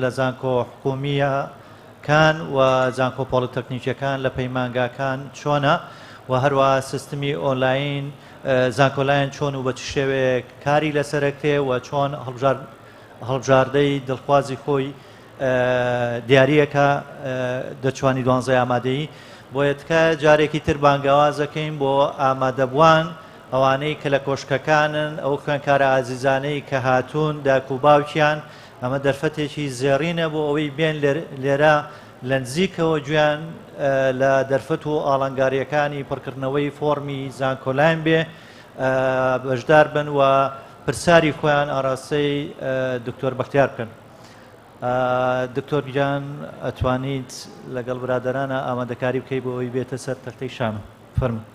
لە زانکۆ حکومییەکان و زانکۆ پۆڵیتەکنیکیەکان لە پەیمانگاکان چۆنە و هەروەها سیستمی ئۆنلاین زانکۆلاین چۆن و بە چ شێوەیەک کاری لەسەرەکرێ و چۆن هەڵبژاردەی دڵخوازی خۆی دیاریەکە دەچوانی دوانزەی ئامادەیی. بۆیە تکایە جارێکی تر بانگەوازەکەین بۆ ئامادەبووان، ئەوانەی کە لە کۆشکەکانن، ئەو خوێندکارە ئازیزانەی کە هاتوون، دایک و باوکیان، ئەمە دەرفەتێکی زێڕینە بۆ ئەوەی بێن لێرە لە نزیکەوە گوێیان لە دەرفەت و ئاڵنگارییەکانی پڕکردنەوەی فۆڕمی زانکۆلاین بێ، بەشدار بن و پرسیاری خۆیان ئاراستەی دکتۆر بەختیار بکەن. دکتۆر گیان ئەتوانیت لەگەڵ برادەرانە ئامادەکاری بکەی بۆ ئەوەی بێتە سەر تەختەی شانۆ. فەرموو.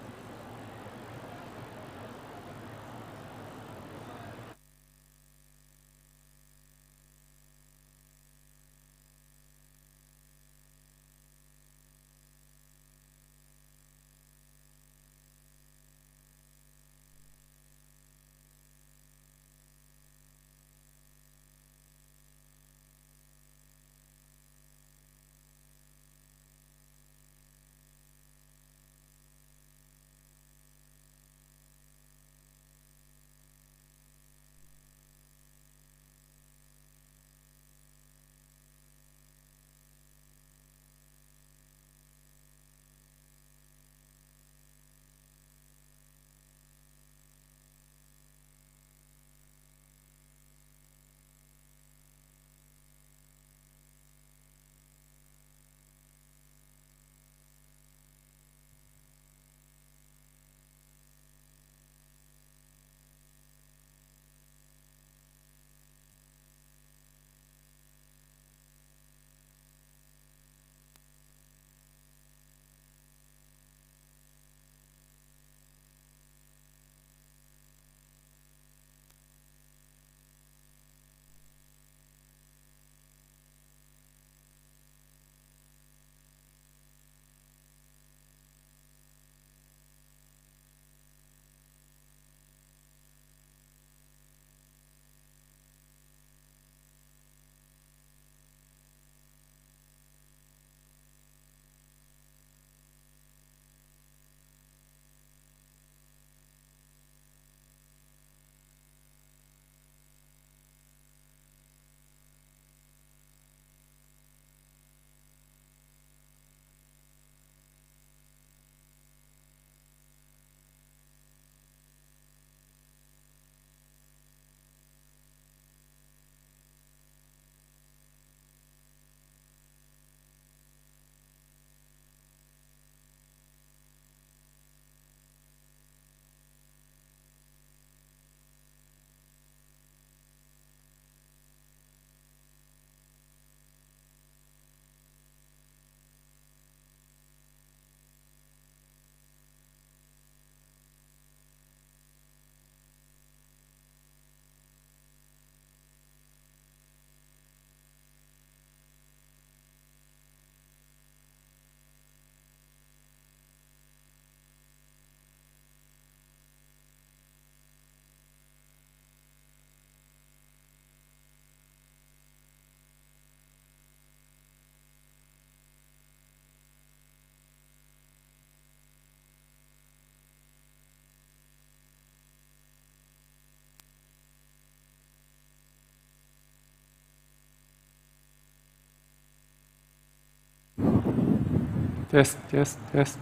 تێست تێست تێست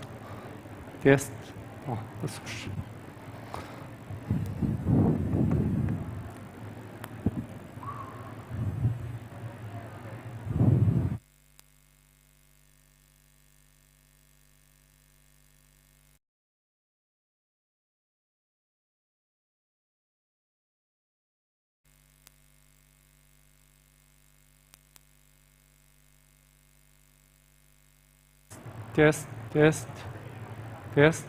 تێست. دەست. تێست تێست تێست.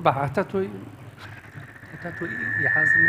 بە هەتا تۆی هەتا تۆ ئیعازم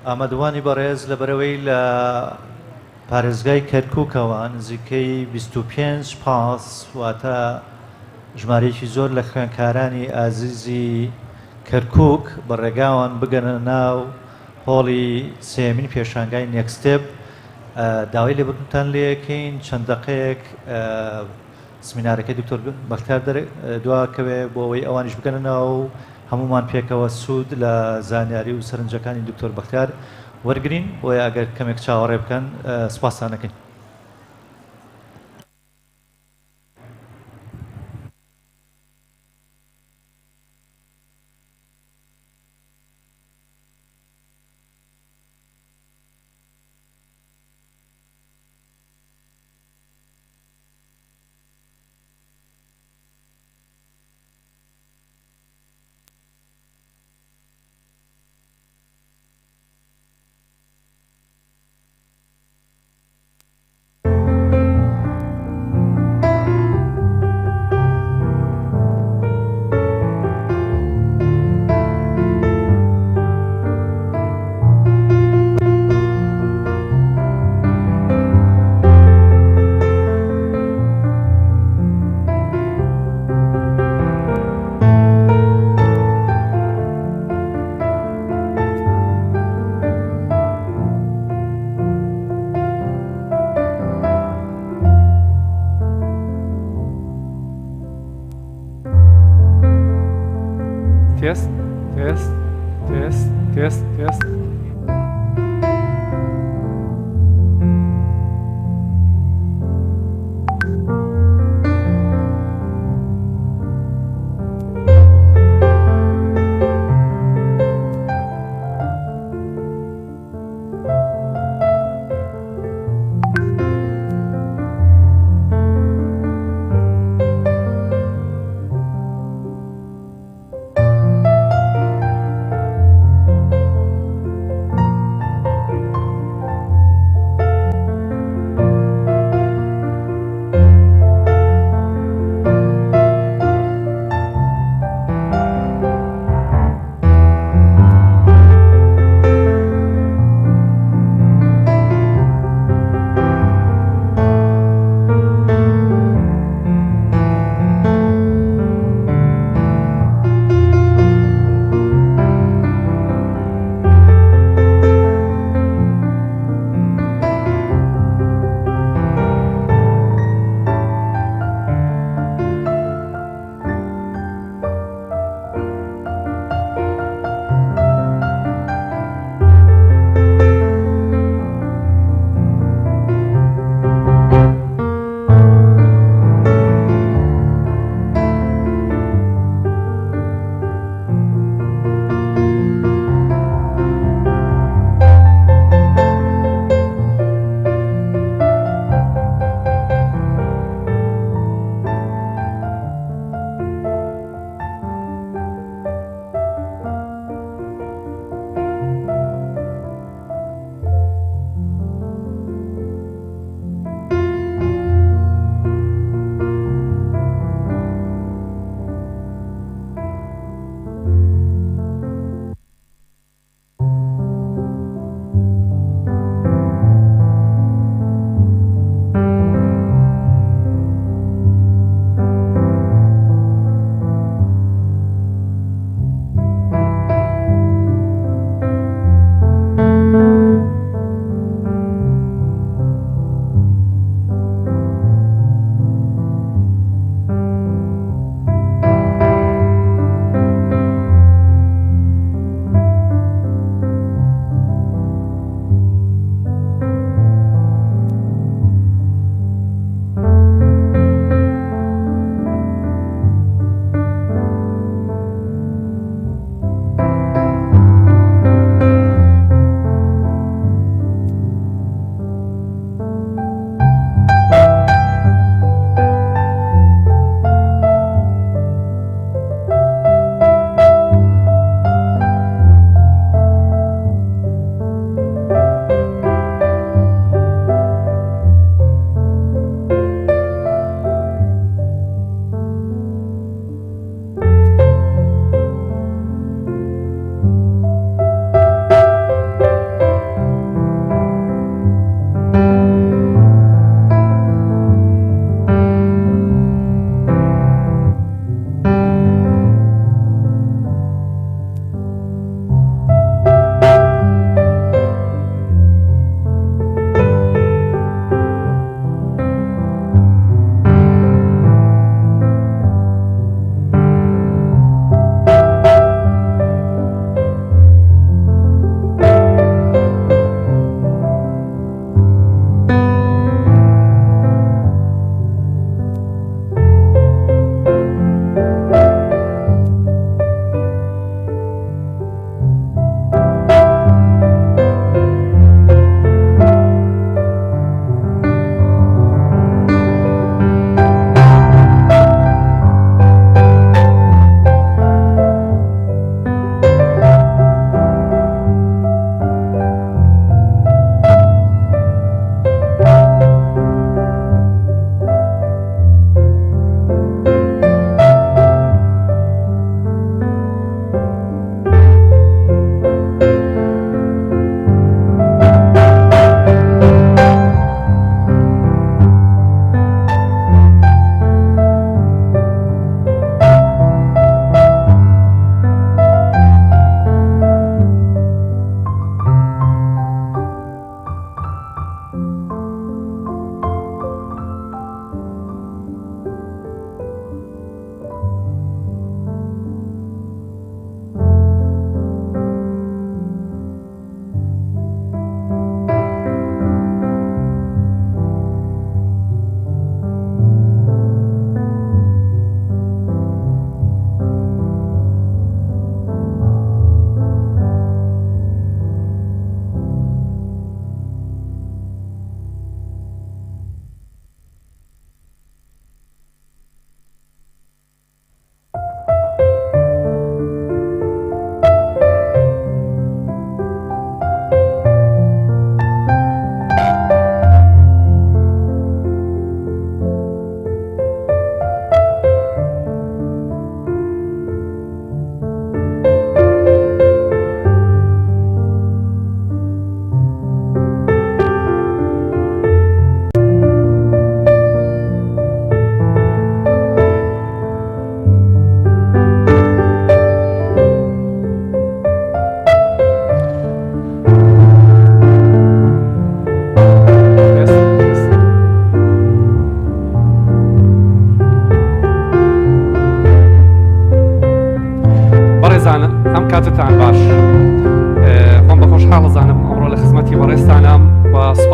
ئامادەبووانی بەڕێز، لەبەرئەوەی لە پارێزگای کەرکووکەوە نزیکەی 25 پاس، واتە ژمارەیەکی زۆر لە خوێندکارانی ئازیزی کەرکووک بە ڕێگاوان بگەنە ناو هۆڵی سێیەمین پێشانگای نێکستێپ، داوای لێبوردنتان لێکەین چەند دەقەیەک سمینارەکەی دکتۆر بەختیار دواکەوێ بۆ ئەوەی ئەوانیش بگەنە ناو و هەمومان پێکەوە سوود لە زانیاری و سەرنجەکانی دکتۆر بەختیار وەرگین. بۆیە ئەگەر کەمێک چاوەڕێ بکەن سوپاستان ئەکەین. تێست تێست تێست تێست تێست.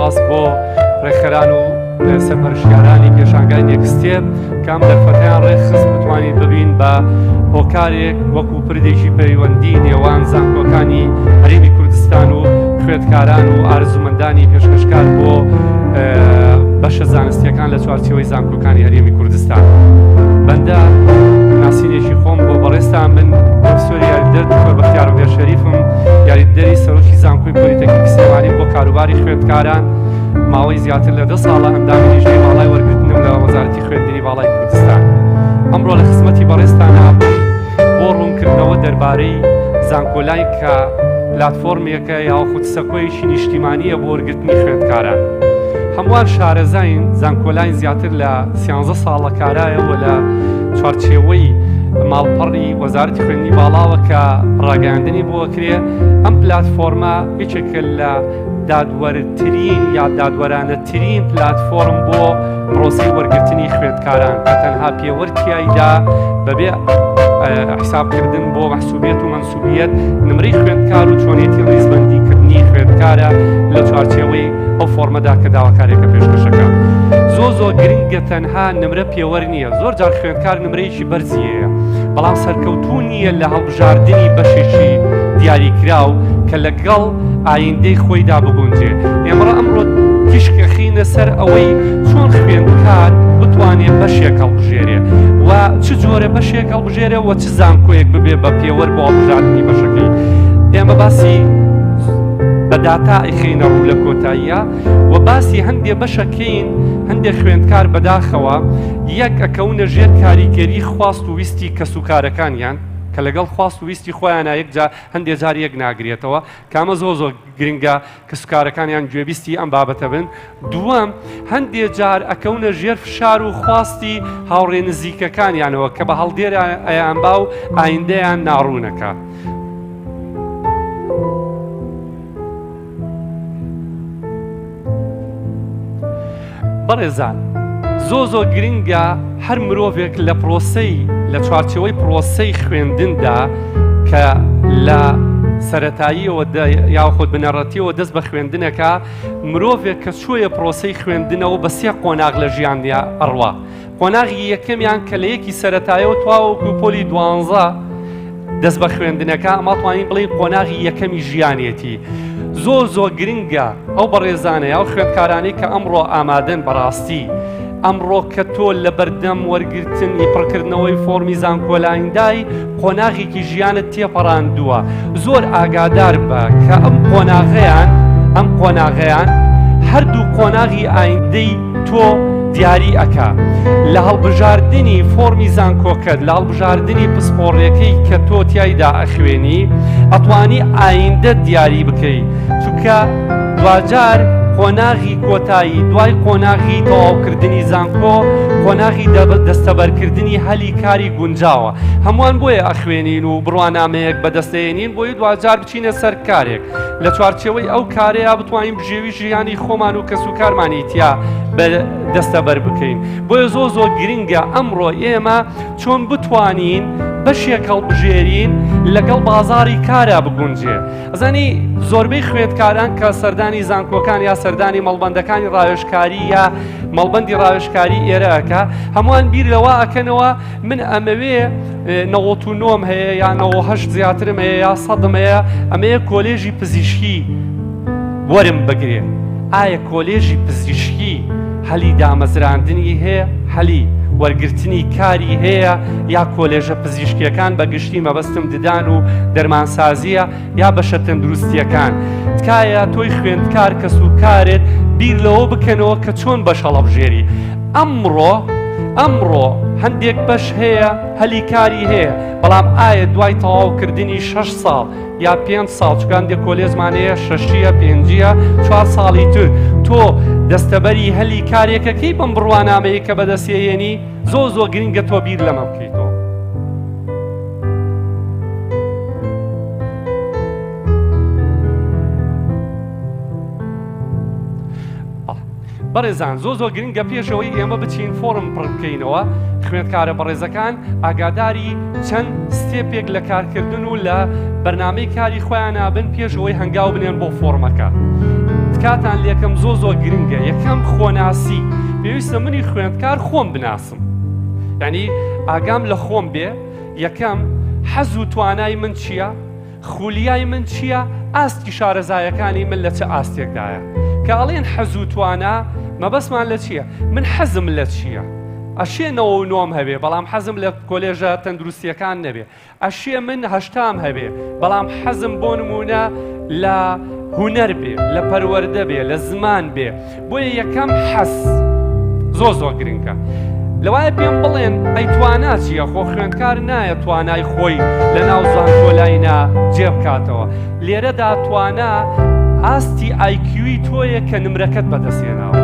سوپاس بۆ ڕێکخەران و سەرپەرشتیارانی پێشانگای نێکستێپ کە ئەم دەرفەتەیان ڕێکخست بتوانین ببین بە هۆکارێک وەکو پردێکی پەیوەندی نێوان زانکۆکانی هەرێمی کوردستان و خوێندکاران و ئارزومەندانی پێشکەشکار بۆ بەشە زانستیەکان لە چوارچێوەی زانکۆکانی هەرێمی کوردستان. بەندە ناسینێکی خۆم بۆ بەڕێزتان من پرۆفسۆری یاریدەر دکتۆر بەختیار عومێر شەریفم یاریدەری سەرۆکی زانکۆی پۆلیتەکنیکی سلێمانی بۆ کاروباری خوێندکاران ماوەی زیاتر لە دە ساڵە ئەندامی لیژنەی باڵای وەرگرتنم لە وەزارەتی خوێندنی باڵای کوردستان. ئەمڕۆ لە خزمەتی بەڕێزتانا بووم بۆ ڕوونکردنەوە دەربارەی زانکۆلاین کە پلاتفۆرمێکە یاخود سەکۆیەکی نیشتیمانییە بۆ وەرگرتنی خوێندکاران. هەمووان شارەزاین زانکۆلاین زیاتر لە سیانزە ساڵە کارایە و لە چوارچێوەی ماڵپەڕی وەزارەتی خوێندنی باڵاوە کە ڕاگەیاندنی بۆ ئەکرێ ئەم پلاتفۆرمە یەکێکە لە دادوەرترین یا دادوەرانەترین پلاتفۆرم بۆ پرۆسەی وەرگرتنی خوێندکاران کە تەنها پێوەر تیایدا بەبێ حسابکردن بۆ مەحسوبیەت و مەنسوبیەت نمرەی خوێندکار و چۆنێتی ڕیزبەندی کردنی خوێندکارە لە چوارچێوەی ئەو فۆرمەدا کە داواکارێکە پێشکەشەکە زۆر زۆر گرنگە تەنها نمرە پێوەر نییە زۆر جار خوێندکار نمرەیەکی بەرزی هەیە بەڵام سەرکەوتوو نییە لە هەڵبژاردنی بەشێکی دیاریکراو کە لەگەڵ ئایندەی خۆیدا بگونجێ. ئێمە ئەمڕۆ تیشک ئەخینە سەر ئەوەی چۆن خوێندکار بتوانێ بەشێک هەڵبژێرێ و چ جۆرە بەشێک هەڵبژێرێ و چ زانکۆیەک ببێ بە پێوەر بۆ هەڵبژاردنی بەشەکەی. ئێمە باسی بە داتا ئەیخەینە ڕوو لە کۆتاییە و باسی هەندێ بەشەکەین هەندێک خوێندکار بەداخەوە یەک ئەکەونە ژێر کاریگەری خواست و ویستی کەسوکارەکانیان کە لەگەڵ خواست و ویستی خۆیانە یەکجار هەندێ جار یەک ناگرێتەوە کە ئەمە زۆر زۆر گرنگە کەسوکارەکانیان گوێبیستی ئەم بابەتە بن دووەم هەندێ جار ئەکەونە ژێر فشار و خواستی هاوڕێ نزیکەکانیانەوە کە بە هەڵدێر ئەیانبا و ئایندەیان ناڕوونەکە. بەڕێزان زۆ زۆر گرنگە هەر مرۆڤێک لە پرۆسەی لە چوارچێوەی پرۆسەی خوێندندا کە لە سەتاییەوە یاخود بنەڕەتیەوە دەست بە خوێندنەکە مرۆڤێک کە چۆیە پرۆسەی خوێندنەوە بە سێ قۆناغ لە ژیانیا ئەڕوا قۆناغی یەکەمیان کە لە یەکی سەرەتایەوە تاوەکو پۆلی دوانزە دەست بە خوێندنەکە ئەمە توانین بڵێین قۆناغی یەکەمی ژیانێتی زۆر زۆر گرنگە ئەو بەڕێزانەیە ئەو خوێندکارانەی کە ئەمڕۆ ئامادەن بەڕاستی ئەمڕۆ کە تۆ لە بەردەم وەرگرتنی پڕکردنەوەی فۆرمی زانکۆلایندای قۆناغێکی ژیانت تێپەڕاندووە زۆر ئاگادار بە کە ئەم قۆناغەیان ئەم قۆناغەیان هەردوو قۆناغی ئایندەی تۆ دیاری ئەکا لە هەڵبژاردنی فۆرمی زانکۆکەت لە هەڵبژاردنی پسپۆڕیەکەی کە تۆ تیایدا ئەخوێنی ئەتوانی ئایندەت دیاری بکەی چونکە دواجار قۆناغی کۆتایی دوای قۆناغی تەواوکردنی زانکۆ قۆناغی دەستەبەرکردنی هەلی کاری گونجاوە هەمووان بۆیە ئەخوێنین و بڕوانامەیەک بەدەستەیەنین بۆی دواجار بچینە سەر کارێک لە چوارچێوەی ئەو کارەیە بتوانین بژێوی ژیانی خۆمان و کەسوکارمانی تیا بە دەستەبەر بکەین بۆیە زۆر زۆر گرنگە ئەمڕۆ ئێمە چۆن بتوانین بەشێک هەڵبژێرین لەگەڵ بازاری کارا بگونجێ ئەزانی زۆربەی خوێندکاران کە سەردانی زانکۆکان یا سەردانی مەڵبەندەکانی ڕاوێژکاری یا مەڵبەندی ڕاوێژکاری ئێرەکە هەمووان بیر لەوە ئەکەنەوە من ئەمەوێ نەوەت و نۆم هەیە یا نەوە هەشت زیاترم هەیە یا سەدم هەیە ئەمەیە کۆلێژی پزیشکی وەرم بگرێ ئایا کۆلێژی پزیشکی هەلی دامەزراندنی هەیە هەلی وەرگرتنی کاری هەیە یا کۆلێژە پزیشکیەکان بە گشتی مەبەستم ددان و دەرمانسازیە یا بەشە تەندروستیەکان تکایە تۆی خوێندکار کەس و کارێت بیر لەوە بکەنەوە کە چۆن بەش هەڵەبژێری ئەمڕۆ ئەمڕۆ هەندێک بەش هەیە هەلی کاری هەیە بەڵام ئایا دوای تەواوکردنی شەش ساڵ یا پێنج ساڵ چونکە هەندێک کۆلێجمان هەیە شەشیە پێنجیە چوار ساڵی تر تۆ دەستەبەری هەلی کارێکەکەی بەم بڕوانامەیە کە بەدەستێنی زۆر زۆر گرنگە تۆ بیر لەمە بکەیتەوە. بەڕێزان زۆ زۆر گرنگە پێشەوەی ئێمە بچین فۆرم پڕ بکەینەوە خوێندکارە بەڕێزەکان ئاگاداری چەند step ێک لە کارکردن و لە بەرنامەی کاری خۆیان نابن پێشەوەی هەنگاو بنێن بۆ فۆرمەکە. تکاتان لێکەم زۆ زۆر گرنگە یەکەم خۆناسی پێویستە منی خوێندکار خۆم بناسم یعنی ئاگام لە خۆم بێ یەکەم حەز و توانای من چییە؟ خولیای من چییە؟ ئاستی شارەزایەکانی من لە چ ئاستێکدایە؟ کە ئەڵێن حەز و توانا مەبەستمان لە چییە؟ من حەزم لە چییە؟ ئەشێ نەوە و نۆم هەبێ بەڵام حەزم لە کۆلێژە تەندروستیەکان نەبێ ئەشێ من هەشتام هەبێ بەڵام حەزم بۆ نمونە لە هونەر بێ لە پەروەردە بێ لە زمان بێ بۆیە یەکەم حەز زۆر زۆر گرنگە لەوایە پێم بڵێن ئەی توانا چییە خۆ خوێندکار نایە توانای خۆی لە ناو زانکۆلاینا جێ بکاتەوە لێرەدا توانا ئاستی IQ ی تۆیە کە نمرەکەت بەدەستهێناوە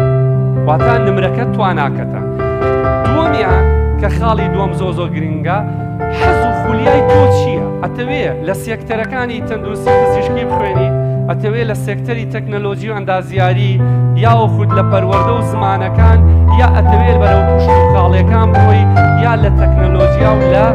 واتا نمرەکەت تواناکەتە دووەمیان کە خاڵی دووەم زۆر زۆر گرنگە حەز و خولیای تۆ چییە ئەتەوێ لە سێکتەرەکانی تەندروستی پزیشکی بخوێنی ئەتەوێ لە سێکتەری تەکنەلۆجی و ئەندازیاری یاوەخود لە پەروەردە و زمانەکان یا ئەتەوێت بەرەو کشتوکاڵیەکان بڕۆی یا لە تەکنەلۆجیا و لە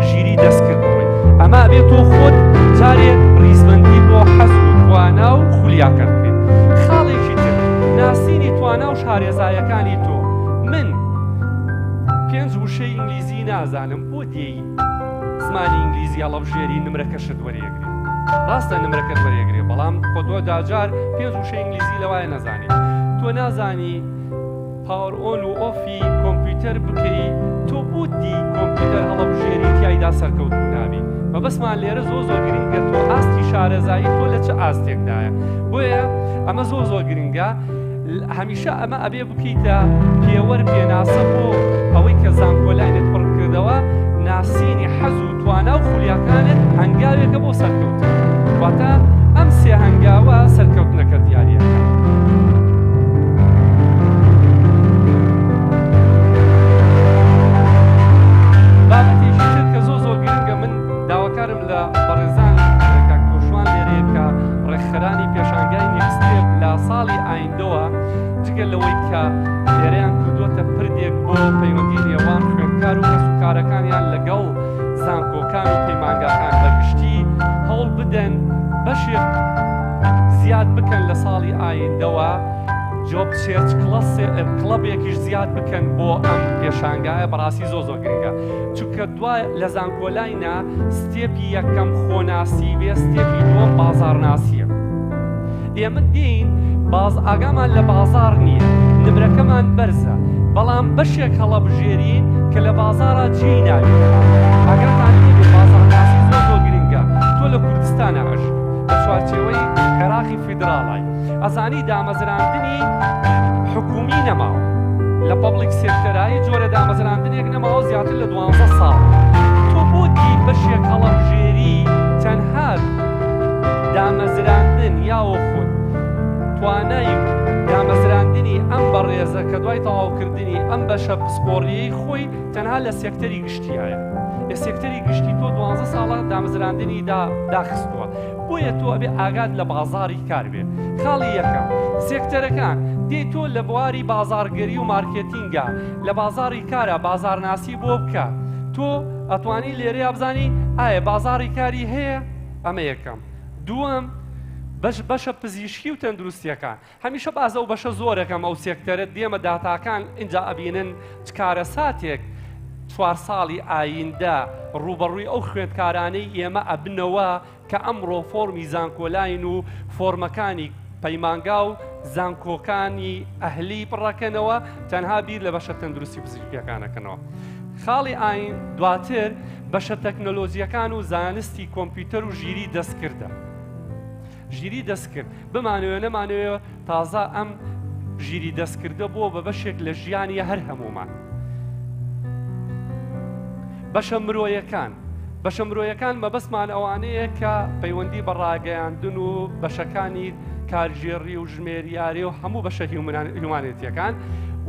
ژیری دەستکرد بڕۆی ئەمە ئەبێت تۆ خۆت جارێ ڕیزبەندی بۆ حەز و توانا و خولیاکەت بکەیت خاڵێکی تر ناسینی توانا و شارەزایەکانی تۆ من پێنج وشەی ئینگلیزی نازانم بۆ دێی زمانی ئینگلیزی هەڵەبژێری نمرەکەشت وەرێگری ڕاستە نمرەکەت وەرێگرێ بەڵام خۆ دو داجار پێنج وشەی ئینگلیزی لەوایە نەزانی تۆ نازانی power on و off ی کۆمپیوتەر بکەی تۆ بۆ دی کۆمپیوتەر هەڵەبژێری تیایدا سەرکەوتوو نابی مەبەستمان لێرە زۆر زۆر گرنگە تۆ ئاستی شارەزایی تۆ لە چ ئاستێکدایە بۆیە ئەمە زۆر زۆر گرنگە هەمیشە ئەمە ئەبێ بکەیتە پێوەر پێناسە بۆ ئەوەی کە زانکۆلاینت پڕ کردەوە ناسینی حەز و توانا و خولیاکانت هەنگاوێکە بۆ سەرکەوتن واتە ئەم سێ هەنگاوە سەرکەوتنەکە دیاریەکە. بابەتێکی تر کە زۆر زۆر گرنگە من داواکارم لە بەڕێزان کاک پۆشوان لێرەیە کە ڕێکخەرانی پێشانگای Next Step لە ساڵی ئایندەوە جگە لەوەی کە لێرەیان کردووەتە پردێک بۆ پەیوەندی نێوان خوێندکار و کەسوکارەکانیان لەگەڵ زانکۆکان و پەیمانگاکان بە گشتی هەوڵ بدەن بەشێک زیاد بکەن لە ساڵی ئایندەوە job search club ێکیش زیاد بکەن بۆ ئەم پێشانگایە بەڕاستی زۆ زۆر گرنگە چونکە دوای لە زانکۆلاینا step ی یەکەم خۆناسی بێ step ی دووەم بازاڕناسیە ئێمە دێین باز ئاگامان لە بازاڕ نییە نمرەکەمان بەرزە بەڵام بەشێک هەڵەبژێرین کە لە بازاڕا جێی نابێتەوە ئاگاتان لێ بێ بازاڕناسی زۆر زۆر گرنگە تۆ لە کوردستانە ئەژی لە چوارچێوەی عێراقی فیدراڵای ئەزانی دامەزراندنی حکومی نەماوە لە public sector ایی جۆرە دامەزراندنێک نەماوە زیاتر لە دوانزە ساڵ تۆ بۆ دی بەشێک هەڵەبژێری تەنها دامەزراندن یاوەخود توانای دامەزراندنی ئەم بەڕێزە کە دوای تەواوکردنی ئەم بەشە پسپۆڕیەی خۆی تەنها لە سێکتەری گشتیایە ئێ سێکتەری گشتی تۆ دوانزە ساڵە دامەزراندنی دا داخستووە بۆیە تۆ ئەبێ ئاگات لە بازاڕی کار بێ خاڵی یەکەم سێکتەرەکان دێ تۆ لە بواری بازاڕگەری و مارکێتینگا لە بازاڕی کارا بازاڕناسی بۆ بکە تۆ ئەتوانی لێرەیا بزانی ئایا بازاڕی کاری هەیە ئەمە یەکەم دووەم بەش بەشە پزیشکی و تەندروستیەکان هەمیشە باس ئەو بەشە زۆرەکەم ئەو سێکتەرە دێمە داتاکان ئینجا ئەبینن چ کارەساتێک چوار ساڵی ئایندە ڕووبەڕووی ئەو خوێندکارانەی ئێمە ئەبنەوە کە ئەمڕۆ فۆرمی زانکۆلاین و فۆرمەکانی پەیمانگا و زانکۆکانی ئەهلی پڕەکەنەوە تەنها بیر لە بەشە تەندروستی پزیشکیەکان ئەکەنەوە. خاڵی ئاین دواتر بەشە تەکنەلۆجیەکان و زانستی کۆمپیوتەر و ژیری دەستکردە. ژیری دەستکرد بمانەوێ نەمانەوێ تازە ئەم ژیری دەستکردە بووە بە بەشێک لە ژیانی هەر هەموومان. بەشە مرۆیەکان بەشە مرۆیەکان مەبەستمان ئەوانەیە کە پەیوەندی بە ڕاگەیاندن و بەشەکانی کارگێڕی و ژمێریاری و هەموو بەشە هیومانێتیەکان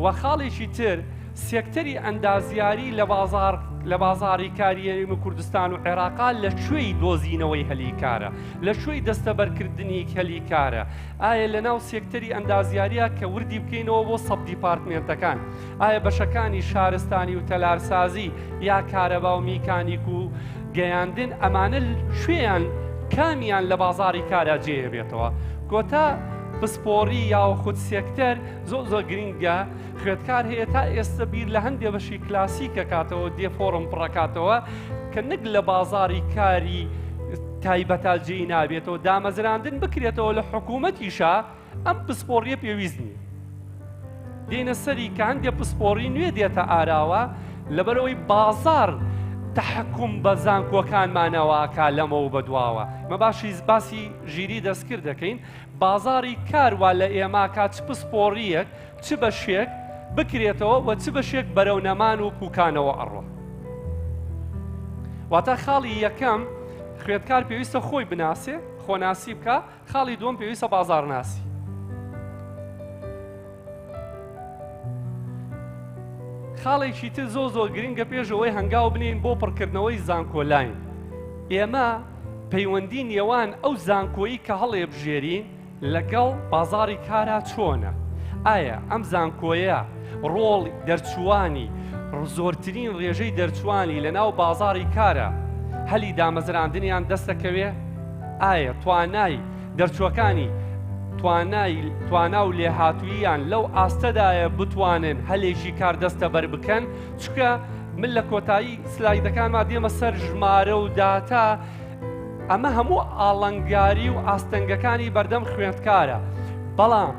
و خاڵێکی تر سێکتەری ئەندازیاری لە بازاڕ لە بازاڕی کاری هەرێمی کوردستان و عێراقا لە کوێی دۆزینەوەی هەلی کارە؟ لە کوێی دەستەبەرکردنی هەلی کارە؟ ئایا لە ناو سێکتەری ئەندازیاریە کە وردی بکەینەوە بۆ sub department ەکان ئایا بەشەکانی شارستانی و تەلارسازی یا کارەبا و میکانیک و گەیاندن ئەمانە کوێیان کامیان لە بازاڕی کارا جێیە بێتەوە؟ کۆتا. پسپۆڕی یاوەخود سێکتەر زۆر زۆر گرنگە. خوێندکار هەیە تا ئێستە بیر لە هەندێ بەشی کلاسیک ئەکاتەوە، دێ فۆڕم پڕەکاتەوە کە نەک لە بازاڕی کاری تایبەتا جێی نابێتەوە، دامەزراندن بکرێتەوە لە حکوومەتیشا ئەم پسپۆڕیە پێویست نییە. دێنە سەری کە هەندێ پسپۆڕی نوێ دێتە ئاراوە لەبەرئەوەی بازاڕ تەحەکوم بە زانکۆکانمانەوە ئەکا لەمەو بەدواوە. مە باشی باسی ژیری دەستکرد دەکەین، بازاڕی کار وا لە ئێمە کا چ پسپۆڕییەک چ بەشێک بکرێتەوە و چ بەشێک بەرەو نەمان و پوکانەوە ئەڕوا. واتە خاڵی یەکەم خوێندکار پێویستە خۆی بناسێ، خۆناسی بکا، خاڵی دووەم پێویستە بازاڕناسی. خاڵێکی تر زۆر زۆر گرنگە پێش ئەوەی هەنگاو بنێین بۆ پڕکردنەوەی زانکۆلاین، ئێمە پەیوەندی نێوان ئەو زانکۆیی کە هەڵێبژێرین لەگەڵ بازاڕی کارا چۆنە؟ ئایا ئەم زانکۆیە ڕۆڵ دەرچووانی زۆرترین ڕێژەی دەرچووانی لە ناو بازاڕی کارا هەلی دامەزراندنیان دەست دەکەوێ؟ ئایا توانای دەرچووەکانی توانای توانا و لێهاتووییان لەو ئاستەدایە بتوانن هەلێکی کار دەستەبەر بکەن؟ چونکە من لە کۆتایی سلایدەکانما دێمە سەر ژمارە و داتا، ئەمە هەموو ئاڵنگاری و ئاستەنگەکانی بەردەم خوێندکارە، بەڵام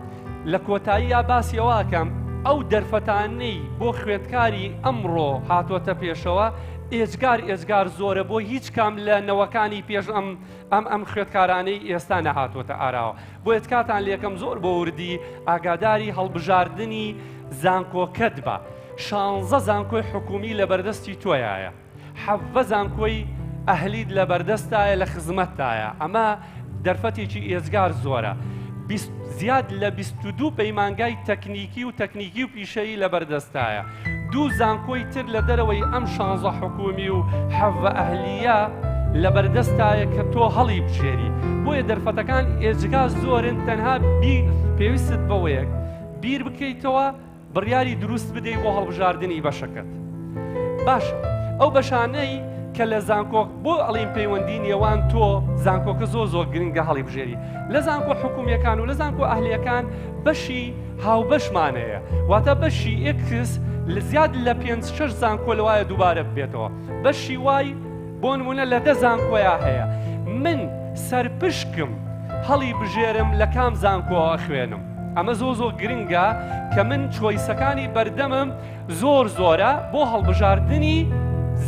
لە کۆتاییا باسی ئەوە ئەکەم ئەو دەرفەتانەی بۆ خوێندکاری ئەمڕۆ هاتۆتە پێشەوە ئێجگار ئێجگار زۆرە بۆ هیچ کام لە نەوەکانی پێش ئەم ئەم ئەم خوێندکارانەی ئێستا نەهاتۆتە ئاراوە. بۆیە تکاتان لێکەم زۆر بۆ وردی ئاگاداری هەڵبژاردنی زانکۆکەت بە. شانزە زانکۆی حکومی لە بەردەستی تۆیایە. حەڤە زانکۆی ئەهلیت لەبەردەستایە لە خزمەتتایە ئەمە دەرفەتێکی ئێجگار زۆرە زیاد لە 22 پەیمانگای تەکنیکی و تەکنیکی و پیشەیی لەبەردەستایە دوو زانکۆی تر لە دەرەوەی ئەم شانزە حکومی و حەڤە ئەهلیە لەبەردەستایە کە تۆ هەڵی بژێری بۆیە دەرفەتەکان ئێجگار زۆرن تەنها بی پێویستت بەوەیەک بیر بکەیتەوە بڕیاری دروست بدەی بۆ هەڵبژاردنی بەشەکەت. باشە ئەو بەشانەی کە لە زانکۆ بۆ ئەڵیم پەیوەندی نێوان تۆ زانکۆکە زۆر زۆر گرنگە هەڵی بژێری لە زانکۆ حکومیەکان و لە زانکۆ ئەهلیەکان بەشی هاوبەشمان هەیە واتە بەشی X لە زیاد لە پێنج شەش زانکۆ لەوایە دووبارە ببێتەوە بەشی Y بۆ نمونە لە دە زانکۆیا هەیە من سەرپشکم هەڵی بژێرم لە کام زانکۆ ئەخوێنم ئەمە زۆر زۆر گرنگە کە من choice ەکانی بەردەمم زۆر زۆرە بۆ هەڵبژاردنی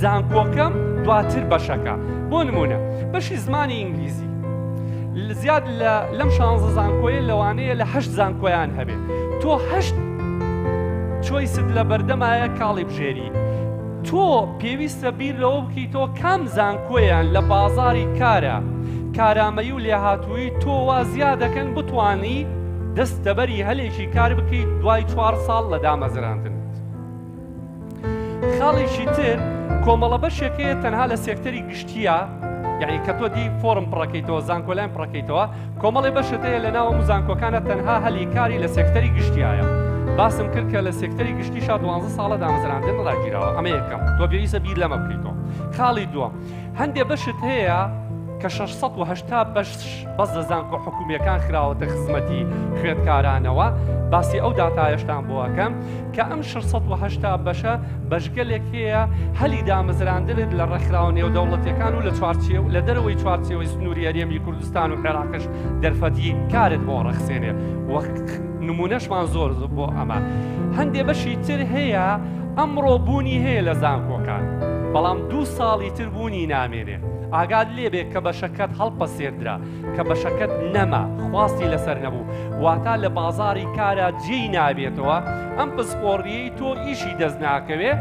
زانکۆکەم دواتر بەشەکە بۆ نمونە بەشی زمانی ئینگلیزی زیاد لە لەم شانزە زانکۆیە لەوانەیە لە هەشت زانکۆیان هەبێت تۆ هەشت choice ت لە بەردەمایە کاڵی بژێری تۆ پێویستە بیر لەوە بکەیتەوە کام زانکۆیان لە بازاڕی کارا کارامەیی و لێهاتوویی تۆ وا زیا دەکەن بتوانی دەستەبەری هەلێکی کار بکەیت دوای چوار ساڵ لە دامەزراندنت. خاڵێکی تر کۆمەڵە بەشێک هەیە تەنها لە سێکتەری گشتیە یعنی کە تۆ دی فۆرم پڕەکەیتەوە زانکۆلاین پڕەکەیتەوە کۆمەڵی بەشت هەیە لە ناو هەموو زانکۆکانە تەنها هەلی کاری لە سێکتەری گشتیایە باسم کرد کە لە سێکتەری گشتیشا دوانزە ساڵە دامەزراندن ڕاگیراوە ئەمە یەکەم تۆ پێویستە بیر لەمە بکەیتەوە خاڵی دووەم هەندێ بەشت هەیە کە 680 بەش بەس لە زانکۆ حکومیەکان خراوەتە خزمەتی خوێندکارانەوە باسی ئەو داتایەشتان بۆ ئەکەم کە ئەم 680 بەشە بەشگەلێک هەیە هەلی دامەزراندنت لە ڕێکخراوە نێودەوڵەتیەکان و لە چوارچێوە لە دەرەوەی چوارچێوەی سنووری هەرێمی کوردستان و عێراقش دەرفەتی کارت بۆ ڕەخسێنێ و نمونەشمان زۆر بۆ ئەمە هەندێ بەشی تر هەیە ئەمڕۆ بوونی هەیە لە زانکۆکان بەڵام دوو ساڵی تر بوونی نامێنێ ئاگات لێبێ کە بەشەکەت هەڵپەسێردرا کە بەشەکەت نەما، خواستی لەسەر نەبوو، واتا لە بازاڕی کارا جێی نابێتەوە، ئەم پسپۆڕییەی تۆ ئیشی دەست ناکەوێ،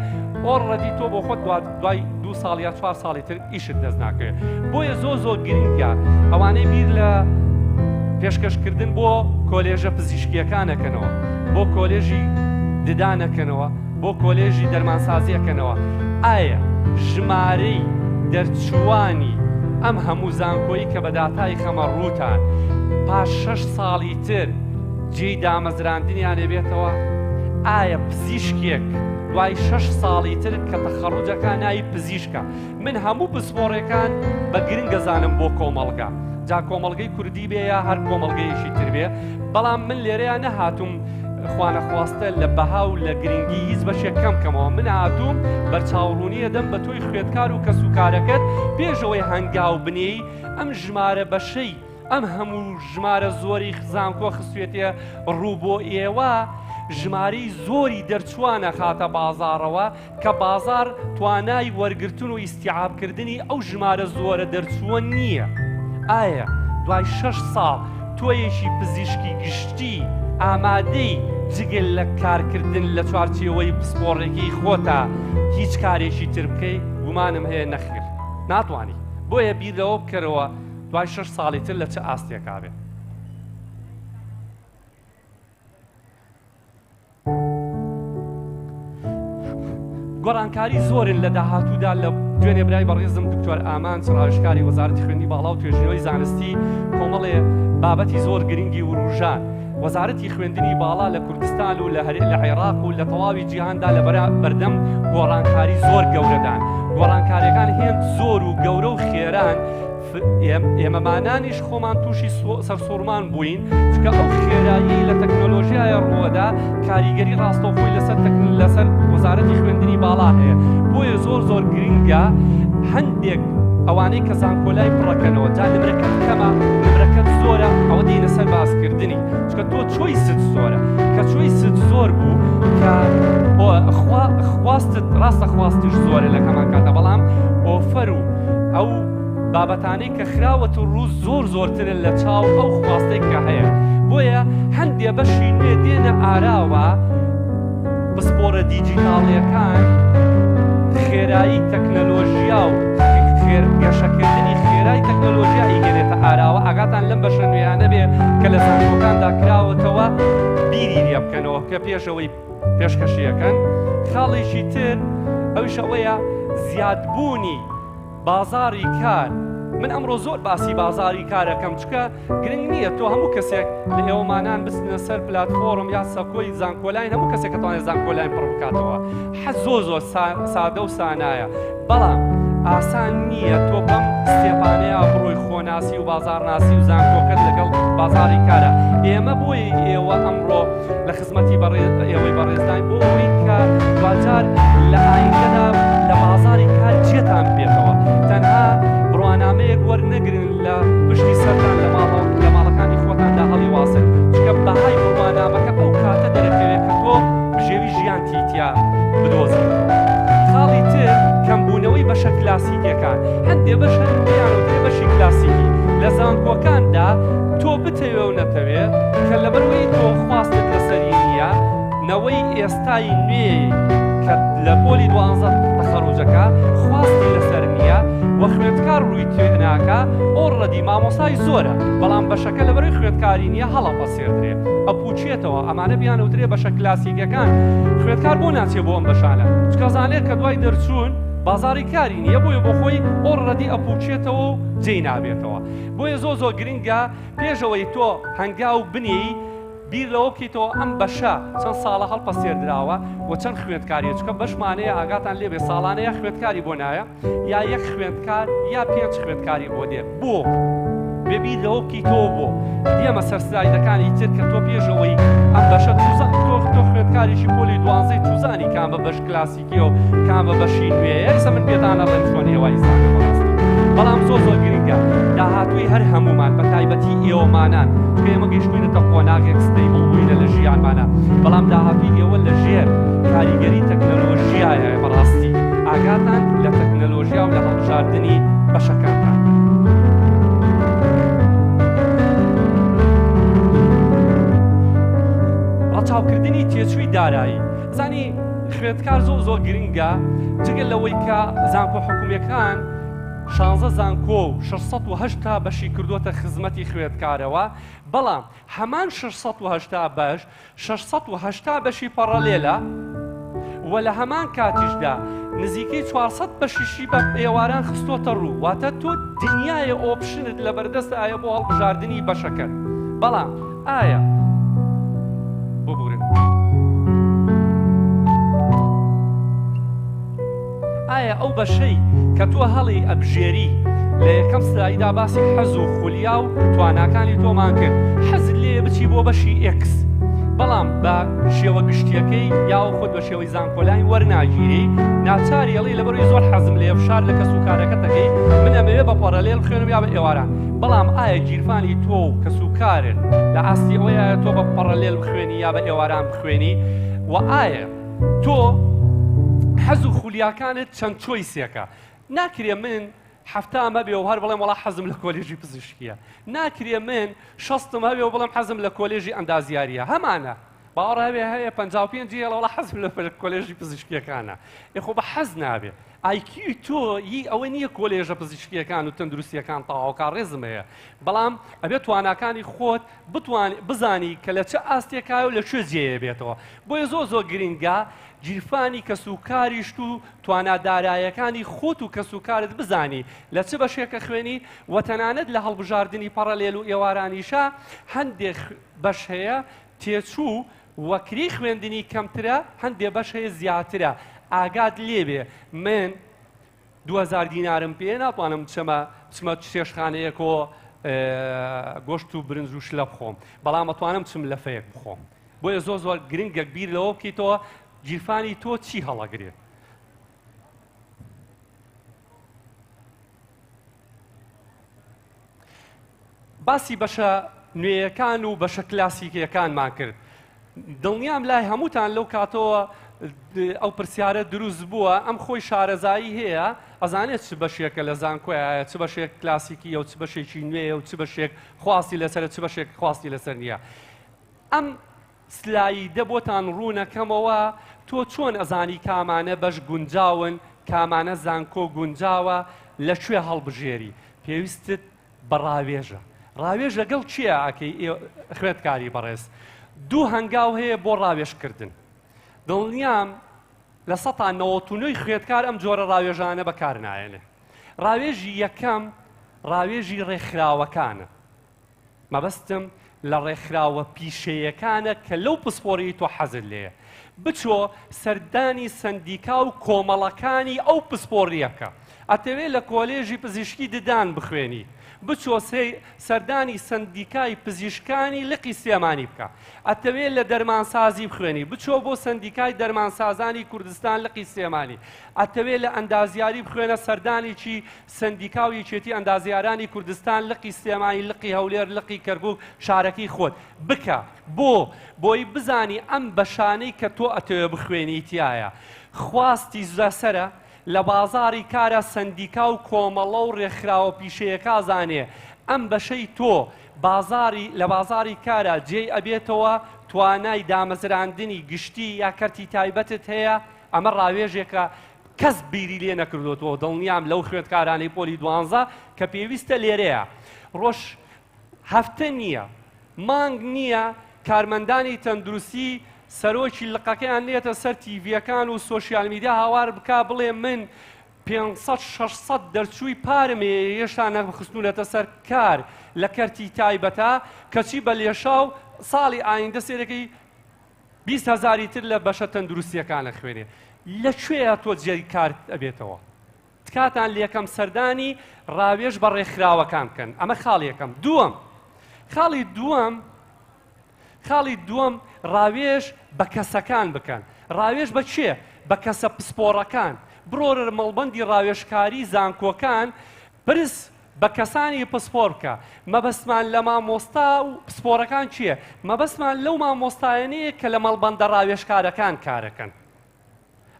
already تۆ بۆ خۆت دوای دوو ساڵ یا چوار ساڵی تر ئیشت دەست ناکەوێ. بۆیە زۆر زۆر گرنگە ئەوانەی بیر لە پێشکەشکردن بۆ کۆلێژە پزیشکییەکان ئەکەنەوە، بۆ کۆلێژی ددان ئەکەنەوە، بۆ کۆلێژی دەرمانسازی ئەکەنەوە، ئایا ژمارەی دەرچووانی ئەم هەموو زانکۆی کە بە داتای خەمە ڕووتان پاش شەش ساڵی تر جێی دامەزراندنیان ئەبێتەوە؟ ئایا پزیشکێک دوای شەش ساڵی تر کە تەخەڕوجەکە ناوی پزیشکە؟ من هەموو پسپۆڕێکان بە گرنگ ئەزانم بۆ کۆمەڵگە، جا کۆمەڵگەی کوردی بێ یا هەر کۆمەڵگەیەکی تر بێ، بەڵام من لێرەیا نەهاتووم خوانەخواستە لە بەها و لە گرنگی هیچ بەشێک کەم کەمەوە، من هاتووم بەرچاوڕوونی ئەدەم بە تۆی خوێندکار و کەسوکارەکەت پێش ئەوەی هەنگاو بنێی ئەم ژمارە بەشەی ئەم هەموو ژمارە زۆری زانکۆ خستوێتێ ڕوو بۆ ئێوە ژمارەی زۆری دەرچووان ئەخاتە بازاڕەوە کە بازاڕ توانای وەرگرتن و ئیستیعابکردنی ئەو ژمارە زۆرە دەرچووە نییە. ئایا دوای شەش ساڵ تۆیەکی پزیشکی گشتی ئامادەی جگە لە کارکردن لە چوارچێوەی پسپۆڕێکی خۆتا هیچ کارێکی تر بکەی؟ گومانم هەیە نەخێر ناتوانی. بۆیە بیر لەوە بکەرەوە دوای شەش ساڵی تر لە چ ئاستێکا بێ. گۆڕانکاری زۆرن لە داهاتوودا لە دوێنێ برای بەڕێزم دکتۆر ئامانج ڕاوێژکاری وەزارەتی خوێندنی باڵا و توێژینەوەی زانستی کۆمەڵێ بابەتی زۆر گرنگی وروژان وەزارەتی خوێندنی باڵا لە کوردستان و لە هەرێ لە عێراق و لە تەواوی جیهاندا لە بەردەم گۆڕانکاری زۆر گەورەدان گۆڕانکاریەکان هێند زۆر و گەورە و خێران ئێمەمانانیش خۆمان تووشی سەرسوڕمان بووین چکە ئەو خێرایی لە تەکنۆلۆژیایە ڕووەدا کاریگەری ڕاستەوخۆی لەسەر لەسەر وەزارەتی خوێندنی باڵا هەیە بۆیە زۆر زۆر گرنگە هەندێک ئەوانەی کە زانکۆلای پڕەکەنەوە جا نمرەکەت کەمە نمرەکەت زۆرە ئەوە دێنە سەر باسکردنی چکە تۆ choice ت زۆرە کە choice ت زۆر بوو کە خواستت ڕاستە خواستیش زۆرە لە هەمان کاتە بەڵام offer و ئەو بابەتانەی کە خراوەتە ڕوو زۆر زۆرترن لە چاو ئەو خواستەی کە هەیە بۆیە هەندێ بەشی نوێ دێنە ئاراوە پسپۆرە دیجیتاڵیەکان خێرایی تەکنەلۆژیا و گەشەکردنی خێرای تەکنەلۆژیا ئیگەنێتە ئاراوە ئاگاتان لەم بەشە نوێیانە بێ کە لە زانکۆکاندا کراوەتەوە بیری لێ بکەنەوە کە پێشەوەی پێشکەشیەکەن خاڵێکی تر ئەویش ئەوەیە زیادبوونی بازاڕی کار، من ئەمڕۆ زۆر باسی بازاڕی کار ئەکەم چکە گرنگ نییە تۆ هەموو کەسێک لە ئێوەمانان بچنە سەر پلاتفۆڕم یا سەکۆی زانکۆلاین هەموو کەسێک ئەتوانێت زانکۆلاین پڕ بکاتەوە حەز زۆر زۆر سادە و سانایە بەڵام ئاسان نییە تۆ بەم step انەیە بڕۆی خۆناسی و بازاڕناسی و زانکۆکەت لەگەڵ بازاڕی کارە ئێمە بۆیە ئێوە ئەمڕۆ لە خزمەتی ئێوەی بەڕێزداین بۆ ئەوەی کە دواجار لە ئایندەدا لە بازاری کار جێتان بێتەوە تەنها بڕوانامەیەک وەرنەگرن لە پشتی سەرتان لە ماڵە لە ماڵەکانی خۆتاندا هەڵی واسن چکە بەهای بڕوانامەکە ئەو کاتە دەرەکەوێت کە تۆ بژێوی ژیانتی تیا بدۆزیتەوە. خاڵی تر کەمبوونەوەی بەشە کلاسیکیەکان هەندێ بەش هەن پێیان وترێ بەشی کلاسیکی لە زانکۆکاندا تۆ بتەوێ و نەتەوێ کە لەبەرئەوەی تۆ خواستت لەسەری نییە نەوەی ئێستای نوێ کە لە پۆلی دوانزە تەخەڕوجەکە خواستی لەسەر نییە و خوێندکار ڕووی تێ ناکا already مامۆستای زۆرە بەڵام بەشەکە لەبەرئەوەی خوێندکاری نییە هەڵەپەسێردرێ ئەپوچێتەوە ئەمانە بیانوترێ بەشە کلاسیکەکان خوێندکار بۆ ناچێ بۆ ئەم بەشانە چکە زانێت کە دوای دەرچوون بازاری کاری نییە بۆیە بۆ خۆی already ئەپوچێتەوە و جێی نابێتەوە بۆیە زۆر زۆر گرنگە پێش ئەوەی تۆ هەنگاو بنێی بیر لەوە بکەیتەوە ئەم بەشە چەند ساڵە هەڵپەسێردراوە و چەند خوێندکاریە چکە بەشمانەیە ئاگاتان لێبێ ساڵانە یا خوێندکاری بۆ نایە یا یەک خوێندکار یا پێنج خوێندکاری بۆ دێ بۆ بێ بیر لەوە بکەیتەوە بۆ دێمە سەر سلایدەکانی تر کە تۆ پێش ئەوەی ئەم بەشە تۆ تۆ خوێندکاریی پۆلی دوانزەی چوزانی کامە بەش کلاسیکیە و کامە بەشی نوێیە ئێستا من پێتان ئەڵێم چۆن ئێوە ئیزانن بەڕاستی بەڵام زۆر زۆر گرنگە داهاتووی هەر هەموومان بە تایبەتی ئێوەمانان چونکە ئێمە گەیشتوینەتە قۆناغێک stable بووینە لە ژیانمانە بەڵام داهاتووی ئێوە لە ژێر کاریگەری تەکنەلۆژیایە بەڕاستی ئاگاتان لە تەکنەلۆژیا و لە هەڵبژاردنی بەشەکانتان. ڕەچاوکردنی تێچووی دارایی زانی خوێندکار زۆر زۆر گرنگە جگە لەوەی کە زانکۆ حکومیەکان شانزە زانکۆ و 680 بەشی کردووەتە خزمەتی خوێندکارەوە بەڵام هەمان 680 بەش 680 بەشی parallel ە و لە هەمان کاتیشدا نزیکەی 400 بەشیشی بە ئێواران خستۆتە ڕوو واتە تۆ دنیاە option ت لە بەردەست ئایا بۆ هەڵبژاردنی بەشەکەت بەڵام ئایا ببورن. ئایا ئەو بەشەی کە تۆ هەڵی ئەبژێری لە یەکەم سلایدا باسی حەز و خولیا و تواناکانی تۆمان کرد، حەزت لێیە بچی بۆ بەشی X، بەڵام بە شێوە گشتیەکەی یاوە خۆت بە شێوەی زانکۆلاین وەرناگیری، ناچاری ئەڵێی لەبەرئەوەی زۆر حەزم لێیە فشار لە کەس و کارەکەت ئەکەی من ئەمەوێ بە parallel بخوێنم یا بە ئێواران، بەڵام ئایا گیرفانی تۆ و کەس و کارت لە ئاستی ئەوەیە تۆ بە parallel بخوێنی یا بە ئێواران بخوێنی؟ وە ئایا تۆ حەز و خولیاکانت چەند choice ێکە؟ ناکرێ من حەفتام هەبێ و هەر بڵێم وەڵا حەزم لە کۆلێژی پزیشکیە، ناکرێ من شەستم هەبێ و بڵێم حەزم لە کۆلێژی ئەندازیاریە، هەمانە باوەڕ هەبێ هەیە 55 هێڵە وەڵا حەزم لە کۆلێژی پزیشکیەکانە، ئێ خۆ بە حەز نابێ. IQ ی تۆ ی ئەوە نییە کۆلێژە پزیشکیەکان و تەندروستیەکان تەواوکا، ڕێزم هەیە، بەڵام ئەبێ تواناکانی خۆت بتوانی بزانی کە لە چ ئاستێکایە و لە کوێ جێیە بێتەوە. بۆیە زۆر زۆر گرنگە گیرفانی کەسوکاریشت و توانا دارایەکانی خۆت و کەسوکارت بزانی لە چ بەشێکە خوێنی و تەنانەت لە هەڵبژاردنی parallel و ئێوارانیشا هەندێ بەش هەیە تێچوو و کرێی خوێندنی کەمترە هەندێ بەش هەیە زیاترە ئاگات لێبێ من 2000 دینارم پێ ناتوانم بچمە بچمە چێشتخانەیەکۆ گۆشت و برنج و شلە بخۆم بەڵام ئەتوانم چم لەفەیەک بخۆم بۆیە زۆر زۆر گرنگە بیر لەوە بکەیتەوە گیرفانی تۆ چی هەڵەگرێ. باسی بەشە نوێیەکان و بەشە کلاسیکیەکانمان کرد دڵنیام لای هەمووتان لەو کاتەوە ئەو پرسیارە دروست بووە ئەم خۆی شارەزایی هەیە ئەزانێت چ بەشێکە لە زانکۆیە چ بەشێک کلاسیکیە و چ بەشێکی نوێیە و چ بەشێک خواستی لەسەر چ بەشێک خواستی لەسەر نییە ئەم سلایدە بۆتان ڕوونەکەمەوە تۆ چۆن ئەزانی کامانە بەش گونجاون کامانە زانکۆ گونجاوە لە کوێ هەڵبژێری پێویستت بە ڕاوێژە ڕاوێژ لەگەڵ کێ ئەکەی خوێندکاری بەڕێز دوو هەنگاو هەیە بۆ ڕاوێژکردن دڵنیام 99% خوێندکار ئەم جۆرە ڕاوێژانە بەکار نایەنێ ڕاوێژی یەکەم ڕاوێژی ڕێکخراوەکانە مەبەستم لە ڕێکخراوە پیشەیەکانە کە لەو پسپۆریەی تۆ حەزت لێیە. بچۆ سەردانی سەندیکا و کۆمەڵەکانی ئەو پسپۆڕیە بکە. ئەتەوێ لە کۆلێژی پزیشکی ددان بخوێنی، بچۆ سەردانی سەندیکای پزیشکانی لقی سلێمانی بکە. ئەتەوێ لە دەرمانسازی بخوێنی، بچۆ بۆ سەندیکای دەرمانسازانی کوردستان لقی سلێمانی. ئەتەوێ لە ئەندازیاری بخوێنە سەردانێکی سەندیکا و یەکێتی ئەندازیارانی کوردستان لقی سلێمانی لقی هەولێر لقی کەرکوک شارەکەی خۆت بکە بۆ بۆی بزانی ئەم بەشانەی کە تۆ ئەتەوێ بخوێنی تیایە خواستی لەسەرە لە بازاری کارا سەندیکا و کۆمەڵە و ڕێکخراوە پیشەیەکا زانێ ئەم بەشەی تۆ بازاری لە بازاری کارا جێی ئەبێتەوە توانای دامەزراندنی گشتی یا کەرتی تایبەتت هەیە ئەمە ڕاوێژێکە کەس بیری لێ نەکردۆتەوە دڵنیام لەو خوێندکارانەی پۆلی دوانزە کە پێویستە لێرەیە ڕۆژ هەفتە نییە مانگ نییە کارمەندانی تەندروستی سەرۆکی لقەکەیان نێتە سەر تیڤیەکان و social media هاوار بکا بڵێ من 500 600 دەرچووی پارم هەیە هێشتا نەخستوونەتە سەر کار لە کەرتی تایبەتە کەچی بە لێشاو ساڵی ئایندە سێرەکەی 20 هەزاری تر لە بەشە تەندروستیەکان ئەخوێنێ لە کوێیا تۆ جێی کارت ئەبێتەوە تکاتان لێکەم سەردانی ڕاوێژ بە ڕێکخراوەکان بکەن ئەمە خاڵ یەکەم دووەم خاڵی دووەم خاڵی دووەم ڕاوێژ بە کەسەکان بکەن ڕاوێژ بە کێ بە کەسە پسپۆڕەکان بڕۆرە مەڵبەندی ڕاوێژکاری زانکۆکان پرس بە کەسانی پسپۆر بکە. مەبەستمان لە مامۆستا و پسپۆرەکان کێیە؟ مەبەستمان لەو مامۆستایانەیە کە لە مەڵبەندە ڕاوێژکارەکان کارەکەن.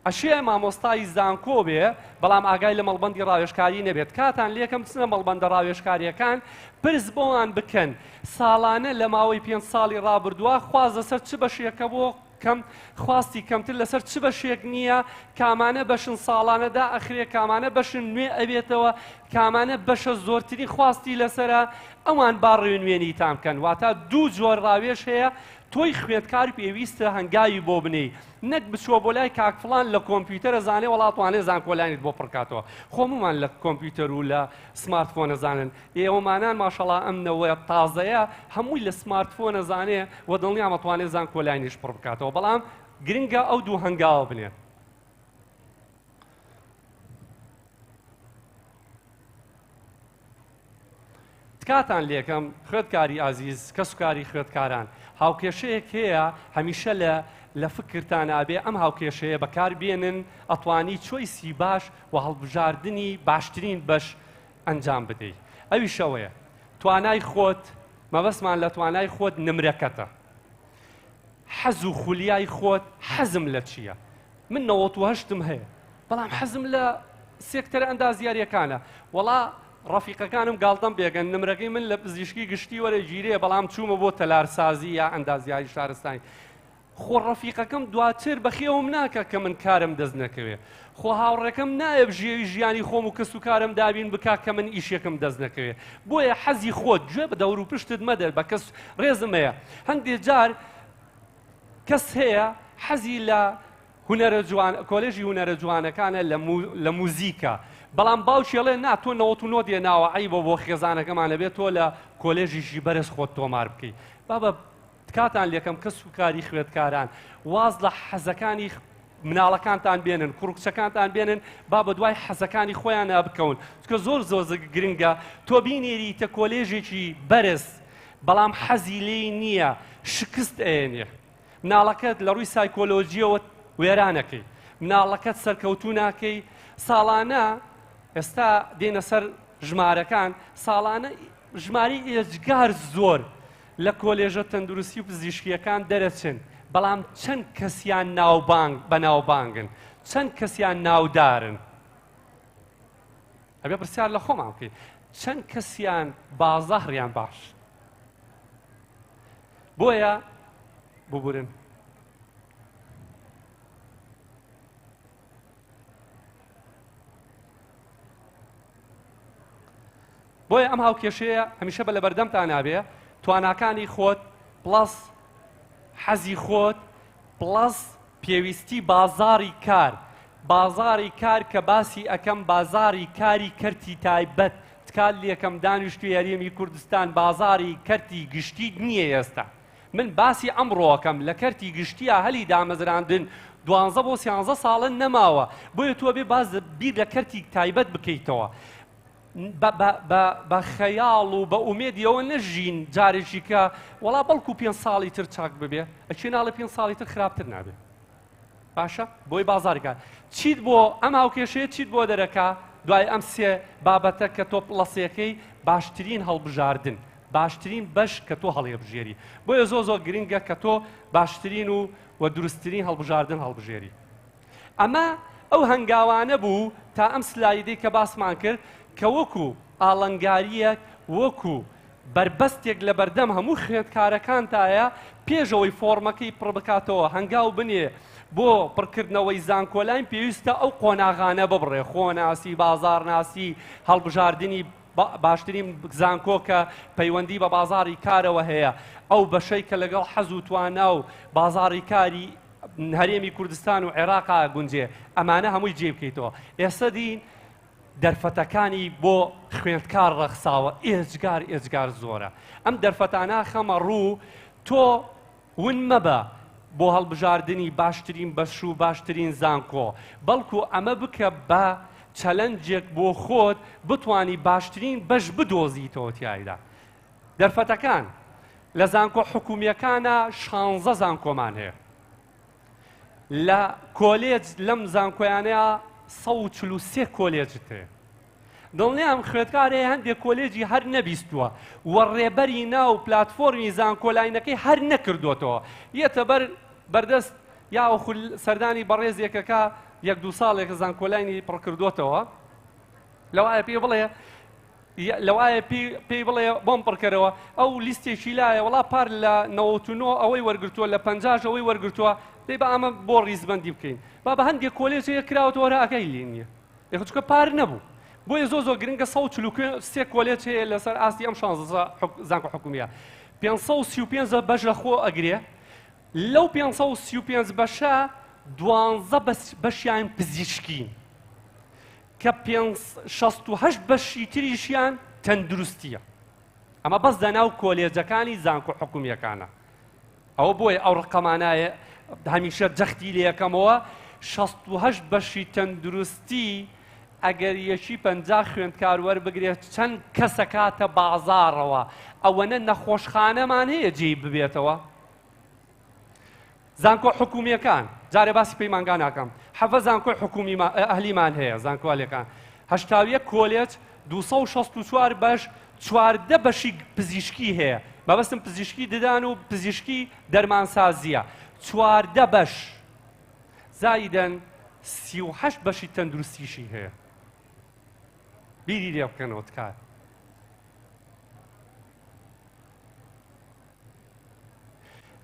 ئەشێ مامۆستای زانکۆ بێ بەڵام ئاگای لە مەڵبەندی ڕاوێژکاری نەبێت. کاتان لێکەم بچنە مەڵبەندە ڕاوێژکارییەکان پرس بۆوان بکەن ساڵانە لە ماوەی پێنج ساڵی ڕابردووە خواست لەسەر چ بەشێکە بۆ کەم خواستی کەمتر لەسەر چ بەشێک نییە، کامانە بەشن ساڵانە دائەخرێ، کامانە بەشن نوێ ئەبێتەوە، کامانە بەشە زۆرترین خواستی لەسەرە، ئەوان با ڕێنوێنیتان بکەن. واتە دوو جۆر ڕاوێژ هەیە، تۆی خوێندکار پێویستە هەنگاوی بۆ بنێی، نەک بچووە بۆ لای کاک فڵان لە کۆمپیوتەرە زانێ وەڵا توانێ زانکۆلاینت بۆ پڕکاتەوە. خۆ هەموومان لە کۆمپیوتەر و لە سمارتفۆن ئەزانن، ئێوەمانان ماشەڵا ئەم نەوە تازەیە هەمووی لە سمارتفۆن ئەزانێ و دڵنیام ئەتوانێ زانکۆلاینیش پڕ بکاتەوە، بەڵام گرنگە ئەو دوو هەنگاوە بنێن. تکاتان لێکەم خوێندکاری ئازیز، کەسوکاری خوێندکاران، هاوکێشەیەک هەیە هەمیشە لە لە فکرتانا بێ ئەم هاوکێشەیە بەکار بێنن ئەتوانی choice ی باش و هەڵبژاردنی باشترین بەش ئەنجام بدەی ئەویش ئەوەیە توانای خۆت مەبەستمان لە توانای خۆت نمرەکەتە حەز و خولیای خۆت حەزم لە چییە من 98م هەیە بەڵام حەزم لە سێکتەرە ئەندازیاریەکانە وەڵا ڕەفیقەکانم گاڵتەم پێکەن نمرەکەی من لە پزیشکی گشتی وەرەگیرێ بەڵام چوومە بۆ تەلارسازی یا ئەندازیاری شارستانی خۆ ڕەفیقەکەم دواتر بەخێوم ناکا کە من کارم دەست نەکەوێ خۆ هاوڕێکەم نایە بژێوی ژیانی خۆم و کەس و کارم دابین بکا کە من ئیشێکم دەست نەکەوێ بۆیە حەزی خۆت گوێ بە دەور و پشتت مەدە بە کەس ڕێزم هەیە هەندێ جار کەس هەیە حەزی لە هونەرە جوان کۆلێژی هونەرە جوانەکانە لە موزیکە بەڵام باوکی ئەڵێ نا تۆ 99 دێناوە عەیبە بۆ خێزانەکەمان ئەبێت تۆ لە کۆلێژیشی بەرز خۆت تۆمار بکەی بابە تکاتان لێکەم کەس و کاری خوێندکاران واز لە حەزەکانی مناڵەکانتان بێنن کوڕ کچەکانتان بێنن با بە دوای حەزەکانی خۆیان بکەون چکە زۆر زۆر گرنگە تۆ بینێریتە کۆلێژێکی بەرز بەڵام حەزی لێی نییە شکست ئەیەنێ مناڵەکەت لە ڕووی سایکۆلۆجیەوە وێرانەکەی مناڵەکەت سەرکەوتوو ناکەی ساڵانە ئێستا دێنە سەر ژمارەکان ساڵانە ژماری ئێجگار زۆر لە کۆلێژە تەندروستی و پزیشکییەکان دەرەچن، بەڵام چەند کەسیان ناوبانگ بەناوبانگن، چەند کەسیان ناودارن؟ ئەبێ پرسیار لە خۆمان بکەین چەند کەسیان بازاڕیان باش؟ بۆیە ببورن بۆیە ئەم هاوکێشەیە هەمیشە بە لەبەردەمتان نابێ تواناکانی خۆت plus حەزی خۆت plus پێویستی بازاری کار بازاری کار کە باسی ئەکەم بازاری کاری کەرتی تایبەت تکات لێکەم دانیشتوی هەرێمی کوردستان بازاری کەرتی گشتی نییە ئێستا من باسی ئەمڕۆکەم لە کەرتی گشتیا هەلی دامەزراندن دوانزە بۆ سیانزە ساڵە نەماوە بۆیە تۆ بێ باز بیر لە کەرتی تایبەت بکەیتەوە بە خەیاڵ و بە ئومێدیەوە نەژین جارێکی کە وەڵا بەڵکو پێ ساڵی تر چاک ببێ ئەچێ ناڵێ پێ ساڵی تر خراپتر نابێ باشە بۆی بازاڕی کار چیت بۆ ئەم هاوکێشەیە چیت بۆ دەرەکا دوای ئەم سێ بابەتە کە تۆ پڵەسەکەی باشترین هەڵبژاردن باشترین بەش کە تۆ هەڵێبژێری بۆیە زۆ زۆر گرنگە کە تۆ باشترین و و دروستترین هەڵبژاردن هەڵبژێری ئەمە ئەو هەنگاوانە بوو تا ئەم سلایدەی کە باسمان کرد کە وەکو ئاڵنگارییەک وەکو بەربەستێک لە بەردەم هەموو خوێندکارەکانتایە پێش ئەوەی فۆڕمەکەی پڕ بکاتەوە هەنگاو بنێ بۆ پڕکردنەوەی زانکۆلاین پێویستە ئەو قۆناغانە ببڕێ خۆناسی بازاڕناسی هەڵبژاردنی باشترین زانکۆ کە پەیوەندی بە بازاڕی کارەوە هەیە ئەو بەشەی کە لەگەڵ حەز و توانا و بازاڕی کاری هەرێمی کوردستان و عێراقا گونجێ ئەمانە هەمووی جێ بکەیتەوە ئێستا دین دەرفەتەکانی بۆ خوێندکار ڕەخساوە ئێجگار ئێجگار زۆرە ئەم دەرفەتانە خەمە ڕوو تۆ ون مەبە بۆ هەڵبژاردنی باشترین بەش و باشترین زانکۆ بەڵکو ئەمە بکە بە challenge ێک بۆ خۆت بتانی باشترین بەش بدۆزیتەوە تایدا دەرفەتەکان لە زانکۆ حکومیەکانە شانزە زانکۆمان هەیە لە کۆلێج لەم زانکۆیانەیە 143 کۆلێجت هەیە دڵنیام خوێندکار هەیە هەندێک کۆلێجی هەر نەبیستووە و ڕێبەری ناو پلاتفۆرمی زانکۆلاینەکەی هەر نەکردوێتەوە یەتە بەر بەردەست یا خول سەردانی بەڕێزێکەکە یەک دوو ساڵێک زانکۆلاینی پڕکردوێتەوە لەوایە پێ بڵێ لەوایە پێی بڵێ بۆم پڕکەرەوە ئەو لیستێکی لایە وڵا پار لە 99 ئەوەی وەرگتووە لە 50 ئەوەی وەرگتووە دەی بە ئەمە بۆ ڕیزبندی بکەین با بە هەندێک کۆلێج هەیە کراوەتەوە هەر ئاگای لێ نییە ئێ چونکە پار نەبوو بۆیە زۆر زۆر گرنگە 143 کۆلێج هەیە لەسەر ئاستی ئەم 16 زانکۆ حکومیە 535 بەش لە خۆ ئەگرێ لەو 535 بەشە دوانزە بەشیان پزیشکین کە 68 بەشی تریشیان تەندروستیە ئەمە بەس لەناو کۆلێجەکانی زانکۆ حکومیەکانە ئەوە بۆیە ئەو ڕقەمانایە هەمیشە جەختی لەکەمەوە 68 بەشی تەندروستی ئەگەر یەکی 50 خوێندکار وەربگرێت چەند کەسەکاتە بازاڕەوە؟ ئەوەنە نەخۆشخانەمان هەیە جێی ببێتەوە؟ زانکۆ حکومیەکان، جارێ باسی پەیمانگا ناکەم، حەڤە زانکۆی حکومی ئەهلیمان هەیە، زانکۆالەکان 81 کۆلێج، 264 بەش، 14 بەشی پزیشکی هەیە، مەبەستم پزیشکی ددان و پزیشکی دەرمانسازیە، 14 بەش، زایدەن 38 بەشی تەندروستیشی هەیە. بیری لێ بکەنەوە تکایە.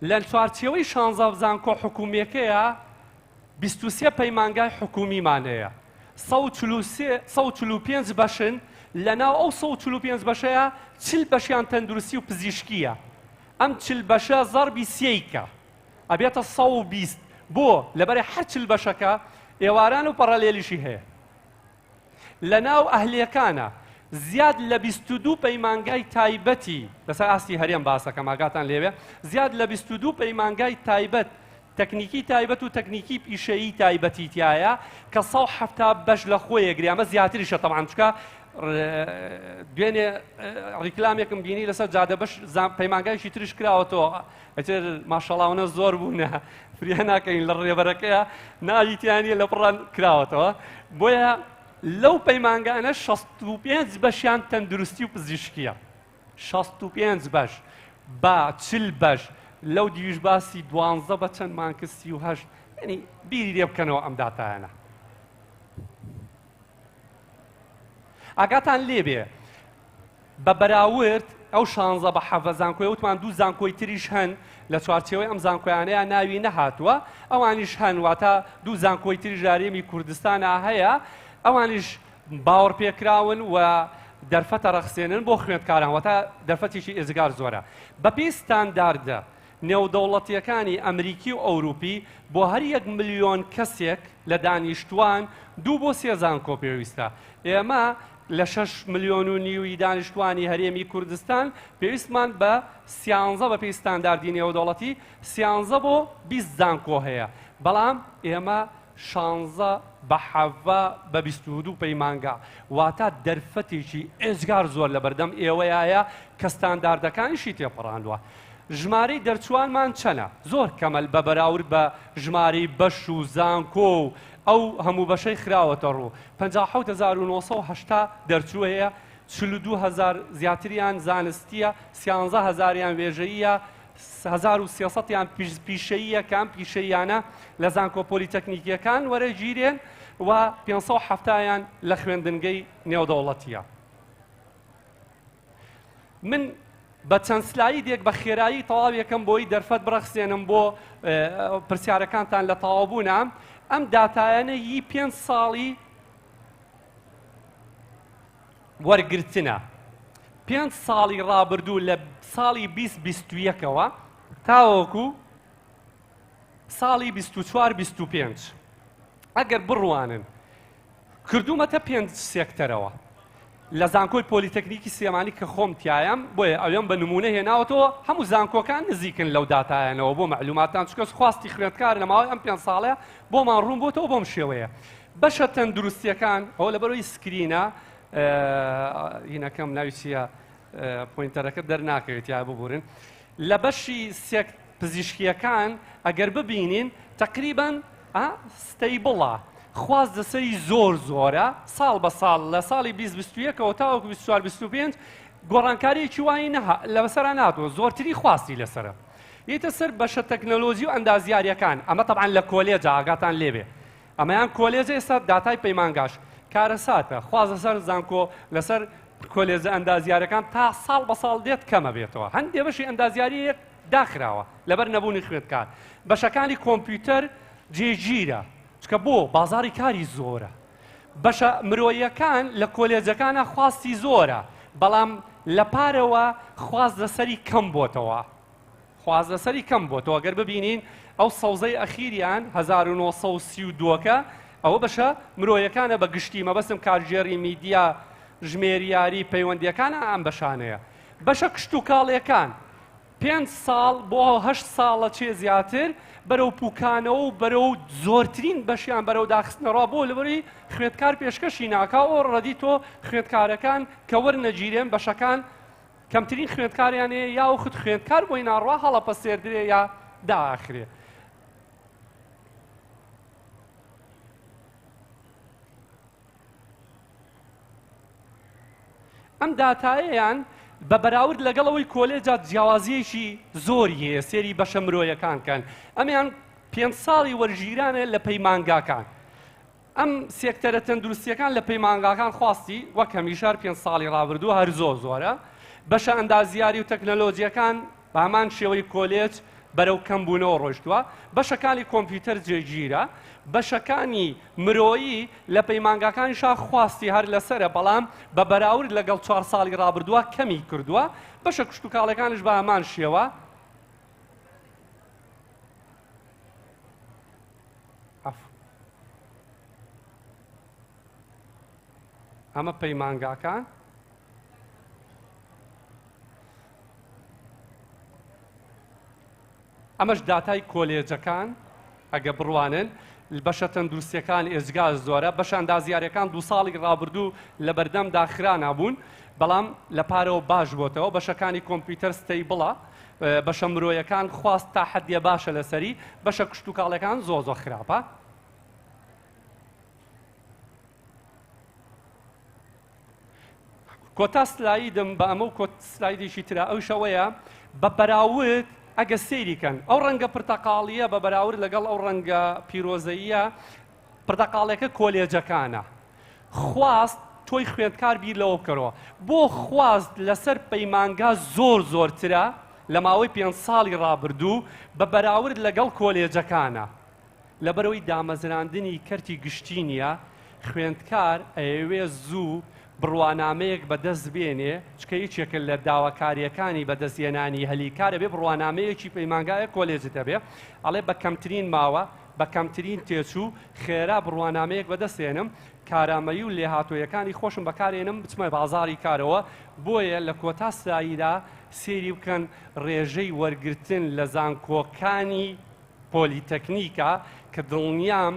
لە چوارچێوەی 16 زانکۆ حکومیەکەیە 23 پەیمانگای حکومیمان هەیە، 143 بەشن، لەناو ئەو 145 بەشەیە 40 بەشیان تەندروستی و پزیشکیە. ئەم 40 بەشە زەربی سێیکە ئەبێتە 120، بۆ لەبەرێ هەر 40 بەشەکە ئێواران و پەڕەلێلیشی هەیە. لەناو ئەهلیەکانە زیاد لە 22 پەیمانگای تایبەتی لەسەر ئاستی هەرێم باسەکەم، ئاگاتان لێوێ، زیاد لە 22 پەیمانگای تایبەت، تەکنیکی تایبەت و تەکنیکی پیشەیی تایبەتی تایە کە 170 بەش لە خۆیەگری. ئەمە زیاتریشە تەبعاً، چکە دوێنێ ڕیکلامێکم بینی لەسەر جادە بەش پەیمانگایشی ترش کراوەتەوە، ئەتر ماشەڵاونە زۆر بوونە، فریا ناکەین لە ڕێبەرەکەیە ناوی تیانە لە پڕان کراوەتەوە. بۆیە لەو پەیمانگانە 65 بەشیان تەندروستی و پزیشکیە، 65 بەش با 40 بەش، لەو دیویش باسی 12 بە چەند مانکە 38. ینی بیری لێ بکەنەوە ئەم داتایانە. ئاگاتان لێبێ بە بەراورد ئەو 16 بە حەڤە زانکۆی وتمان، دوو زانکۆی تریش هەن لە چوارچێوەی ئەم زانکۆیانەیە ناوی نەهاتووە، ئەوانیش هەن، واتە دوو زانکۆی تریش هەرێمی کوردستانە هەیە، ئەوانیش باوەڕپێکراون و دەرفەتە ڕەخسێنن بۆ خوێندکاران، واتە دەرفەتێکی ئێزگار زۆرە. بەپێی ستانداردە نێودەوڵەتیەکانی ئەمریکی و ئەوروپی بۆ هەر 1 ملیۆن کەسێک لە دانیشتوان 2 بۆ 3 زانکۆ پێویستە. ئێمە لە 6 ملیۆن و نیوی دانیشتوانی هەرێمی کوردستان پێویستمان بە 13، بەپێی ستانداردی نێودەوڵەتی 13 بۆ 20 زانکۆ هەیە، بەڵام ئێمە 16 بە حەڤە بە 22 پەیمانگا، واتە دەرفەتێکی ئێجگار زۆر لە بەردەم ئێوەیە کە ستانداردەکانیشی تێپەڕاندووە. ژمارەی دەرچوانمان چەنە؟ زۆر کەمەل بە بەراورد بە ژمارەی بەش و زانکۆ و ئەو هەموو بەشەی خراوەتە ڕوو. 57980 دەرچوو هەیە، 42000 زیاتریان زانستیە، 13000یان وێژەییە، 1300یان پیشەییە کە ئەم پیشەییانە لە زانکۆ پۆلیتەکنیکیەکان وەرەگیرێن و 570یان لە خوێندنگەی نێودەوڵەتیە. من بە چەند سلایدێک بە خێرایی تەواویەکەم بۆی دەرفەت بڕەخسێنم بۆ پرسیارەکانتان لە تەواوبوونە. ئەم داتایانە هی 5 ساڵی وەرگرتنە، 5 ساڵی ڕابردوو لە ساڵی 2021ەوە تاوەکو ساڵی 24 25. ئەگەر بڕوانن کردومەتە 5 سێکتەرەوە. لە زانکۆی پۆلیتەکنیکی سلێمانی کە خۆم تیایم، بۆیە ئەوێم بە نمونە هێناوەتەوە، هەموو زانکۆکان نزیکن لەو داتایانەوە بۆ معلوماتان، چونکە خواستی خوێندکار لە ماوەی ئەم 5 ساڵەیە بۆمان ڕوون بۆتەوە بۆم شێوەیە. بەشە تەندروستیەکان ئەوە لەبەرەوەی screen ە هینەکەم ناوی چییە، pointer ەکە دەرناکەوێت یا ببورن. لە بەشی سێک پزیشکیەکان ئەگەر ببینین تقریبا stable ە، خواست لەسەری زۆر زۆرە، ساڵ بە ساڵ لە ساڵی 2021ەوە تاوەکو 24 25 گۆڕانکاریەکی وایی لە بەسەرا ناتوە، زۆرتری خواستی لەسەرە. یێتە سەر بەشە تەکنەلۆژی و ئەندازیاریەکان، ئەمە تەبعەن لە کۆلێجە ئاگاتان لێبێ، ئەمەیان کۆلێجە، ئێستا داتای پەیمانگاش کارەساتە، خواز لەسەر زانکۆ لەسەر کۆلێجە ئەندازیارەکان تا ساڵ بە ساڵ دێت کەمە بێتەوە، هەندێ بەشی ئەندازیاریەک داخراوە لەبەر نەبوونی خوێندکار. بەشەکانی کۆمپیوتەر جێگیرە چکە بۆ بازاری کاری زۆرە. بەشە مرۆیەکان لە کۆلێجەکانە خواستی زۆرە، بەڵام لە پارەوە خواست لەسەری کەم بۆتەوە، خواست لەسەری کەم بۆتەوە. ئەگەر ببینین ئەو سەوزەی ئەخیریان 1932کە ئەوە بەشە مرۆیەکانە بە گشتی، مەبەستم کارگێڕی میدیا، ژمێریاری، پەیوەندیەکانە، ئەم بەشانەیە. بەشە کشتوکاڵیەکان پێنج ساڵ بۆ هەشت ساڵە چێ زیاتر بەرەو پوکانەوە و بەرەو زۆرترین بەشیان بەرەو داخستنەڕا بۆ لەبەری خوێندکار پێشکەشی ناکا already تۆ خوێندکارەکان کە وەرنەگیرێن بەشەکان کەمترین خوێندکاریان هەیە یاخود خوێندکار بۆی ناڕوا هەڵەپەسێردرێ یا داخرێ. ئەم داتایەیان بە بەراورد لەگەڵ ئەوەی کۆلێجا جیاوازیەکی زۆری هەیە سێری بەشە مرۆیەکان کەن ئەمیان پێنج ساڵی وەرگیرانە لە پەیمانگاکان ئەم سێکتەرە تەندروستیەکان لە پەیمانگاکان خواستی وەک هەمیشار پێنج ساڵی ڕابردوو هەر زۆر زۆرە بەشە ئەندازیاری و تەکنەلۆجیەکان بە هەمان شێوەی کۆلێج بەرەو کەمبوونەوە ڕۆیشتووە، بەشەکانی کۆمپیوتەر جێگیرە، بەشەکانی مرۆیی لە پەیمانگاکانیشا خواستی هەر لەسەرە، بەڵام بە بەراورد لەگەڵ چوار ساڵی ڕابردووە کەمی کردووە، بەشە کشتوکاڵیەکانیش بە هەمان شێوە. ئەمە پەیمانگاکان. ئەمەش داتای کۆلێجەکان ئەگە بڕوانن بەشە تەندروستیەکان ئێجگار زۆرە بەشە ئەندازیارەکان دوو ساڵی ڕابردوو لە بەردەم داخرانا بوون بەڵام لە پارەوە باش بۆتەوە بەشەکانی کۆمپیوتەر stable ە بەشە مرۆیەکان خواست تا حەدیە باشە لەسەری بەشە کشتوکاڵەکان زۆ زۆر خراپە. کۆتا سلایدم بە ئەمە و کۆت سلایدێکی ترە ئەوش ئەوەیە بە بەراورد ئەگە سەیری کەن ئەو ڕەنگە پرتەقاڵیە بە بەراورد لەگەڵ ئەو ڕەنگە پیرۆزەییە پرتەقاڵەکە کۆلێجەکانە خواست تۆی خوێندکار بیر لەوە بکەرەوە بۆ خواست لەسەر پەیمانگا زۆر زۆرترە لە ماوەی پێ ساڵی ڕابردوو بە بەراورد لەگەڵ کۆلێجەکانە لەبەرئەوەی دامەزراندنی کەرتی گشتی نییە، خوێندکار ئەیەوێ زوو بڕوانامەیەک بەدەست بێنێ، چونکە یەکێکە لە داواکارییەکانی بەدەستهێنانی هەلی کار ئەبێ بڕوانامەیەکی پەیمانگایە کۆلێجت هەبێ، ئەڵێ بە کەمترین ماوە، بە کەمترین تێچوو خێرا بڕوانامەیەک بەدەست هێنم، کارامەیی و لێهاتوویەکانی خۆشم بەکارێنم بچمە بازاڕی کارەوە، بۆیە لە کۆتا سلایدا سەیری بکەن ڕێژەی وەرگرتن لە زانکۆکانی پۆلیتەکنیکە کە دڵنیام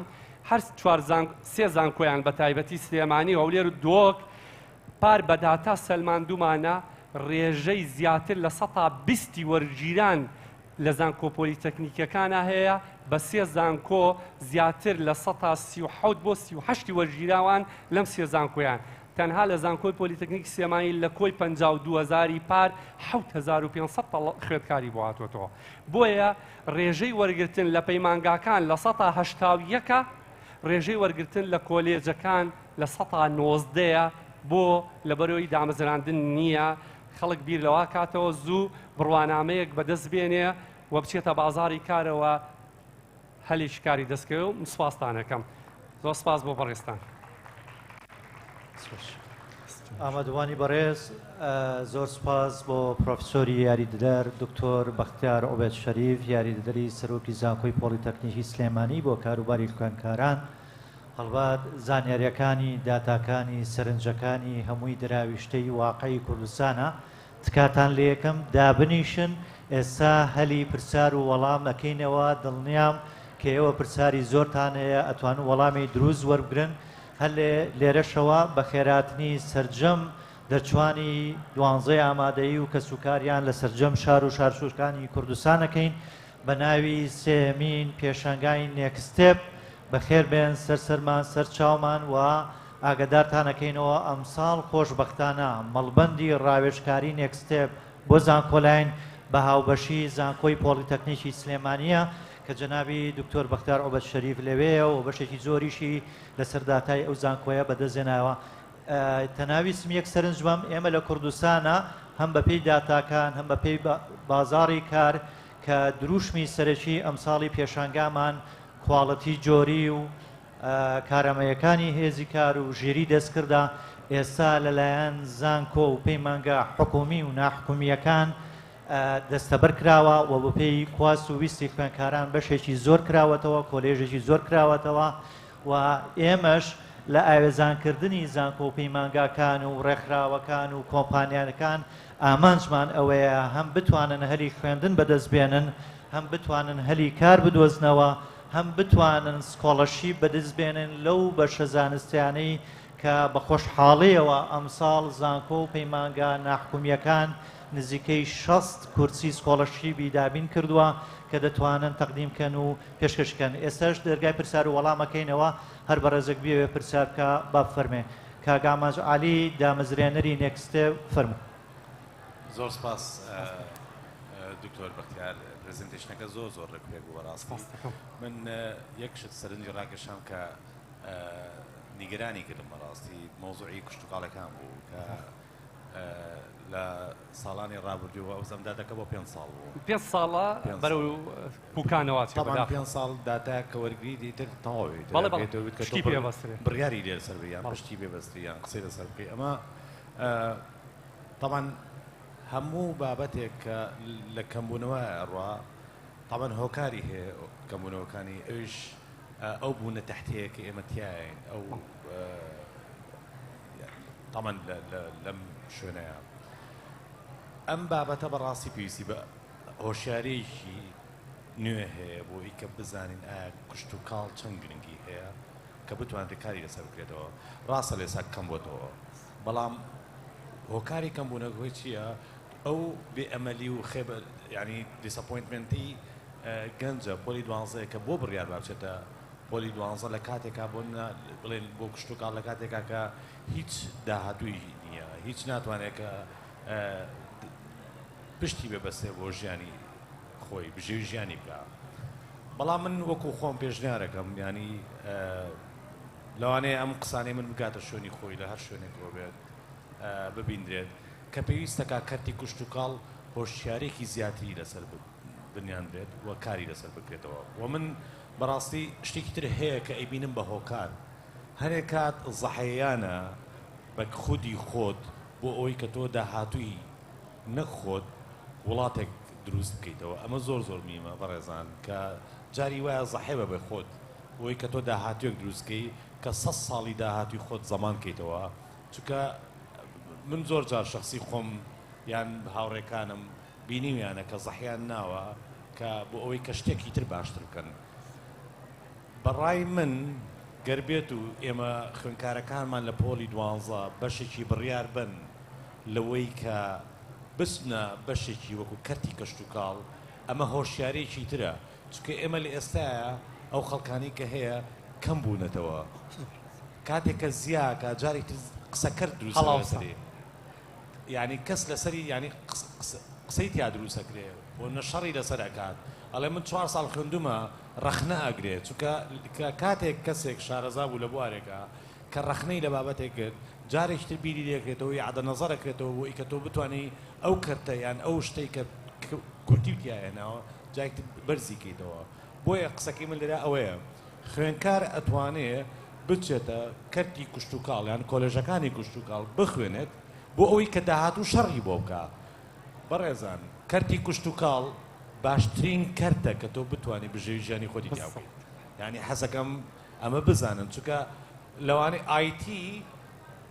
هەر چوار زانک سێ زانکۆیان بە تایبەتی سلێمانی و هەولێر و دهۆک پار بە داتا سەلماندومانە ڕێژەی زیاتر لە سەتا بیستی وەرگیران لە زانکۆ پۆلیتەکنیکەکانە هەیە بە سێ زانکۆ زیاتر لە سەتا 37 بۆ 38 وەرگیراوان لەم سێ زانکۆیان تەنها لە زانکۆی پۆلیتەکنیک سلێمانی لە کۆی 52 هەزاری پار 7500 خوێندکاری بۆ هاتووەتەوە بۆیە ڕێژەی وەرگرتن لە پەیمانگاکان 81% ە، ڕێژەی وەرگرتن لە کۆلێجەکان 19% یە، بۆ لەبەرئەوەی دامەزراندن نییە، خەڵک بیر لەوە کاتەوە زوو بڕوانامەیەک بەدەست بێنێ و بچێتە بازاڕی کارەوە هەلێکی کاری دەستکەوێ و من سوپاستان ئەکەم. زۆر سپاس بۆ بەڕێزتان. ئامادەبووانی بەڕێز زۆر سوپاس بۆ پرۆفیسۆری یاریدەدەر دکتۆر بەختیار عوبێد شەریف یاریدەدەری سەرۆکی زانکۆی پۆڵیتەکنیکی سلێمانی بۆ کاروباری خوێندکاران هەڵبەت زانیاریەکانی داتاکانی سەرنجەکانی هەمووی دراویشتەی واقعی کوردستانە تکاتان لێکەم دابنیشن ئێستا هەلی پرسیار و وەڵام ئەکەینەوە دڵنیام کە ئێوە پرسیاری زۆرتان هەیە ئەتوانن وەڵامی دروست وەربگرن هەر لێرەشەوە بەخێرهاتنی سەرجەم دەرچوانی دوانزەی ئامادەیی و کەسوکاریان لە سەرجەم شار و شارچۆکانی کوردستان ئەکەین بە ناوی سێیەمین پێشانگای نێکستێپ بەخێر بێن سەر سەرمان سەر چاومان و ئاگەدارتان ئەکەینەوە ئەمساڵ خۆشبەختانە مەڵبەندی ڕاوێژکاری نێکستێپ بۆ زانکۆلاین بە هاوبەشی زانکۆی پۆڵیتەکنیکی سلێمانییە کە جەنابی دکتۆر بەختیار عوبەد شەریف لەوێیە و بەشێکی زۆریشی لەسەر داتای ئەو زانکۆیە بەدەستهێناوە. تەناویستم یەک سەرنج بەم، ئێمە لە کوردستانا هەم بەپێی داتاکان هەم بەپێی بازاڕی کار کە دروشمی سەرەکی ئەمساڵی پێشانگامان کواڵتی جۆری و کارامەیەکانی هێزی کار و ژیری دەستکردە، ئێستا لەلایەن زانکۆ و پەیمانگا حکومی و ناحکومییەکان دەستەبەر کراوە و بەپێی خواست و ویستی خوێندکاران بەشێکی زۆر کراوەتەوە، کۆلێژێکی زۆر کراوەتەوە و ئێمەش لە ئاوێزانکردنی زانکۆ و پەیمانگاکان و ڕێکخراوەکان و کۆمپانیاکان ئامانجمان ئەوەیە هەم بتوانن هەلی خوێندن بەدەست بێنن، هەم بتوانن هەلی کار بدۆزنەوە، هەم بتوانن scholarship بەدەست بێنن لەو بەشە زانستیانەی کە بە خۆشحاڵیەوە ئەمساڵ زانکۆ و پەیمانگا ناحکومییەکان نزیکەی 60 کورسی scholarship ی دابین کردووە کە دەتوانن تەقدیم کەن و پێشکەش کەن. ئێستاش دەرگای پرسیار و وەڵام ئەکەینەوە، هەر بەڕێزێک بیەوێ پرسیار بکا با بفەرمێ. کاک ئامانج عەلی دامەزرێنەری نێکست ستێپ فەرموو. زۆر سپاس دکتۆر بەختیار، presentation ەکە زۆر زۆر ڕێکوپێک بوو. بەڕاستی من یەک شت سەرنجی ڕاکێشام کە نیگەرانی کردم، بەڕاستی مەوزوعی کشتوکاڵەکان بوو کە لە ساڵانی ڕابردووە ئەو زەم داتاکە بۆ 5 ساڵ بوو. 5 ساڵە بەرەو پوکانەوە. طبعا 5 ساڵ داتا کە وەرگری دیتر تەواوی بڕیاری لێ لەسەر بی یان پشتی پێ بەستری یان قسەی لەسەر بکەی. ئەمە طبعا هەموو بابەتێک کە لە کەمبوونەوە ئەڕوا طبعا هۆکاری هەیە کەمبوونەوەکانی، ئەویش ئەو بوونە تەحتەیە کە ئێمە تیاین، ئەو طبعا لەم شوێنەیە. ئەم بابەتە بەڕاستی پێویستی بە هۆشیاریەکی نوێ هەیە بۆ ئەوی کە بزانین ئایا کشتوکاڵ چەند گرنگی هەیە کە بتوانرێت کاری لەسەر بکرێتەوە. ڕاستە لێسا کەم بۆتەوە، بەڵام هۆکاری کەمبوونەوەی چییە؟ ئەو بێئەمەلی و خێبە ینی disappointment ی گەنجە پۆلی دوانزەیە کە بۆ بڕیار با بچێتە پۆلی دوانزە لە کاتێکا بۆ بڵێن بۆ کشتوکاڵ، لە کاتێکا کە هیچ داهاتووی نییە، هیچ ناتوانێت کە پشتی بێ بەسێ بۆ ژیانی خۆی، بژێوی ژیانی بکە. بەڵام من وەکو خۆم پێشنیارەکەم، ینی لەوانەیە ئەم قسانەی من بگاتە شوێنی خۆی لە هەر شوێنێکەوە بێت ببیندرێت، کە پێویستەکە کەرتی کشتوکاڵ هۆشیارێکی زیاتری لەسەر بنیاندرێت و کاری لەسەر بکرێتەوە. و من بەڕاستی شتێکی تر هەیە کە ئەیبینم بە هۆکار، هەرێک کات زەحەیانە بە خودی خۆت بۆ ئەوەی کە تۆ داهاتووی نەک خۆت وڵاتێک دروست بکەیتەوە. ئەمە زۆر زۆر میمە بەڕێزان، کە جاری وایە زەحێ بە خۆت بۆی کە تۆ داهاتوێک دروستکەی کە 100 ساڵی داهاتوی خۆت زەمان کەیتەوە. چونکە من زۆر جار شخصی خۆم یان هاوڕێکانم بینیویانە کە زەحیان ناوە کە بۆ ئەوەی کە شتێکی تر باشتر بکەن. بەڕای من گەر بێت و ئێمە خوێنکارەکانمان لە پۆلی دوانزە بەشێکی بڕیار بن لەوەی کە بچنە بەشێکی وەکو کەرتی کەشتوکاڵ، ئەمە هۆشیارێکی ترە، چونکە ئێمە لە ئێستاە ئەو خەڵکانی کە هەیە کەم بوونەتەوە، کاتێک کە زیاکە جارێکی تر قسەکرد دروست لەسەری، یعنی کەس لەسەری یعنی قسەی تیا دروستەکرێ بۆ نە شەڕی لەسەر ئەکات، ئەڵێ من 4 ساڵ خوێندومە ڕەخنە ئەگرێ. چونکە کاتێک کەسێک شارەزا بوو لە بوارێکە کە ڕەخنەی لە بابەتێک کرد، جارێکی تر بیری لێکرێتەوە یعادە نەزەرەکرێتەوە بۆ ئەوی کە تۆ بتانی ئەو کەرتە یان ئەو شتەی کە کورتی و تیاهێناوە جارێکی تر بەرزی کەیتەوە. بۆیە قسەکەی من لێرە ئەوەیە خوێنکار ئەتوانێ بچێتە کەرتی کشتوکاڵ یان کۆلێژەکانی کشتوکاڵ بخوێنێت بۆ ئەوەی کە داهاتوو شەڕی بۆ بکە. بەڕێزان کەرتی کشتوکاڵ باشترین کەرتە کە تۆ بتوانی بژێوی ژیانی خۆتی تیا بکەیت. یعنی حەزەکەم ئەمە بزانن، چونکە لەوانەیە IT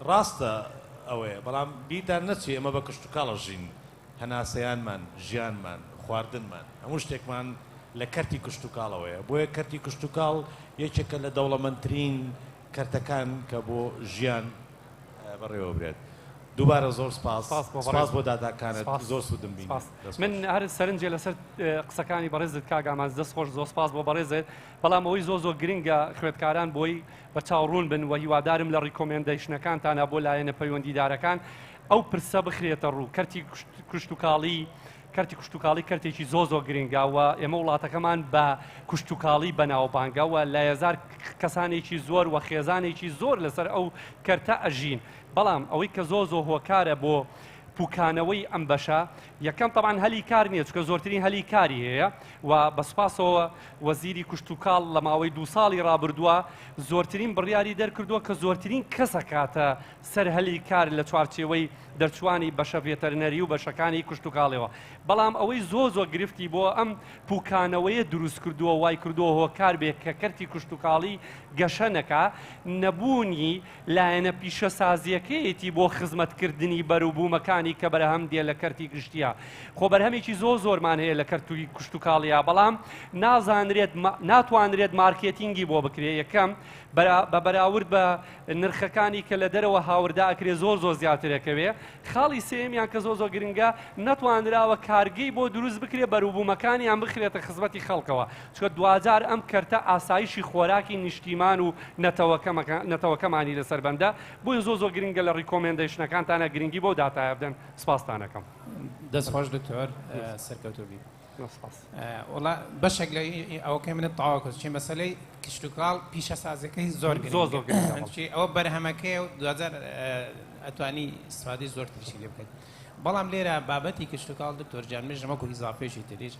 ڕاستە ئەوەیە، بەڵام بیرتان نەچێ ئێمە بە کشتوکاڵە ژین، هەناسەیانمان، ژیانمان، خواردنمان، هەموو شتێکمان لە کەرتی کشتوکاڵەوەیە. بۆیە کەرتی کشتوکاڵ یەکێکە لە دەوڵەمەندترین کەرتەکان کە بۆ ژیان بەڕێوە برێت. دووبارە زۆر سپاس، سپاس بۆ داتاکانت، زۆر سوودم بینی. من هەر سەرنجێ لەسەر قسەکانی بەڕێزت کاک ئامانج، دەست خۆش، زۆر سپاس بۆ بەڕێزت. بەڵام ئەوەی زۆر زۆر گرنگە خوێندکاران بۆی بە چاوڕوون بن و هیوادارم لە recommendation ەکانتانە بۆ لایەنە پەیوەندیدارەکان ئەو پرسە بخرێتە ڕوو. کەرتی کشتوکاڵی، کەرتی کشتوکاڵی کەرتێکی زۆر زۆر گرنگە و ئێمە وڵاتەکەمان بە کشتوکاڵی بەناوبانگە و لایەزار کەسانێکی زۆر و خێزانێکی زۆر لەسەر ئەو کەرتە ئەژین. بەڵام ئەوەی کە زۆر زۆر هۆکارە بۆ پوکانەوەی ئەم بەشە یەکەم تەبعەن هەلی کار نییە چونکە زۆرترین هەلی کاری هەیە و بە سوپاسەوە وەزیری کشتوکاڵ لە ماوەی دوو ساڵی ڕابردووە زۆرترین بڕیاری دەرکردووە کە زۆرترین کەس ئەکاتە سەر هەلی کار لە چوارچێوەی دەرچوانی بەشە ڤێتەرنەری و بەشەکانی کشتوکاڵیەوە بەڵام ئەوەی زۆر زۆر گرفتی بۆ ئەم پوکانەوەیە دروست کردووە وای کردووە هۆکار بێ کە کەرتی کشتوکاڵی گەشە نەکا نەبوونی لایەنە پیشەسازییەکەیەتی بۆ خزمەتکردنی بەروبوومەکانی کە بەرهەم دێ لە کەرتی گشتییا. خۆ بەرهەمێکی زۆر زۆرمان هەیە لە کەرتی کشتوکاڵیا بەڵام نازانرێت ناتوانرێت مارکێتینگی بۆ بکرێ یەکەم بە بەراورد بە نرخەکانی کە لە دەرەوە هاوردە ئەکرێ زۆر زۆر زیاترەکەوێ خاڵی سێیەمیان کە زۆر زۆر گرنگە نەتوانراوە کارگەی بۆ دروست بکرێ بەروبوومەکانیان بخرێتە خزمەتی خەڵکەوە چونکە دواجار ئەم کەرتە ئاسایشی خۆراکی نیشتیمان و نەتەوەکەمانی لەسەر بەندە، بۆیە زۆر زۆر گرنگە لە recommendation ەکانتانا گرنگی بەو داتایە بدەن، سپاستان ئەکەم. دەست خۆش دکتۆر سەرکەوتوو بی. سپاس. وەڵا بەشێک لە ئەوەکەی منت تەواو کرد چی مەسەلەی کشتوکاڵ پیشەسازیەکەی زۆر گرنگە زۆر زۆر گرنگە چی ئەوە بەرهەمەکەیە و دواجار ئەتوانی ئیستفادەی زۆرتریشی لێ بکەیت بەڵام لێرە بابەتی کشتوکاڵ دکتۆر جان منیش وەکو ئیزافەیەکی تریش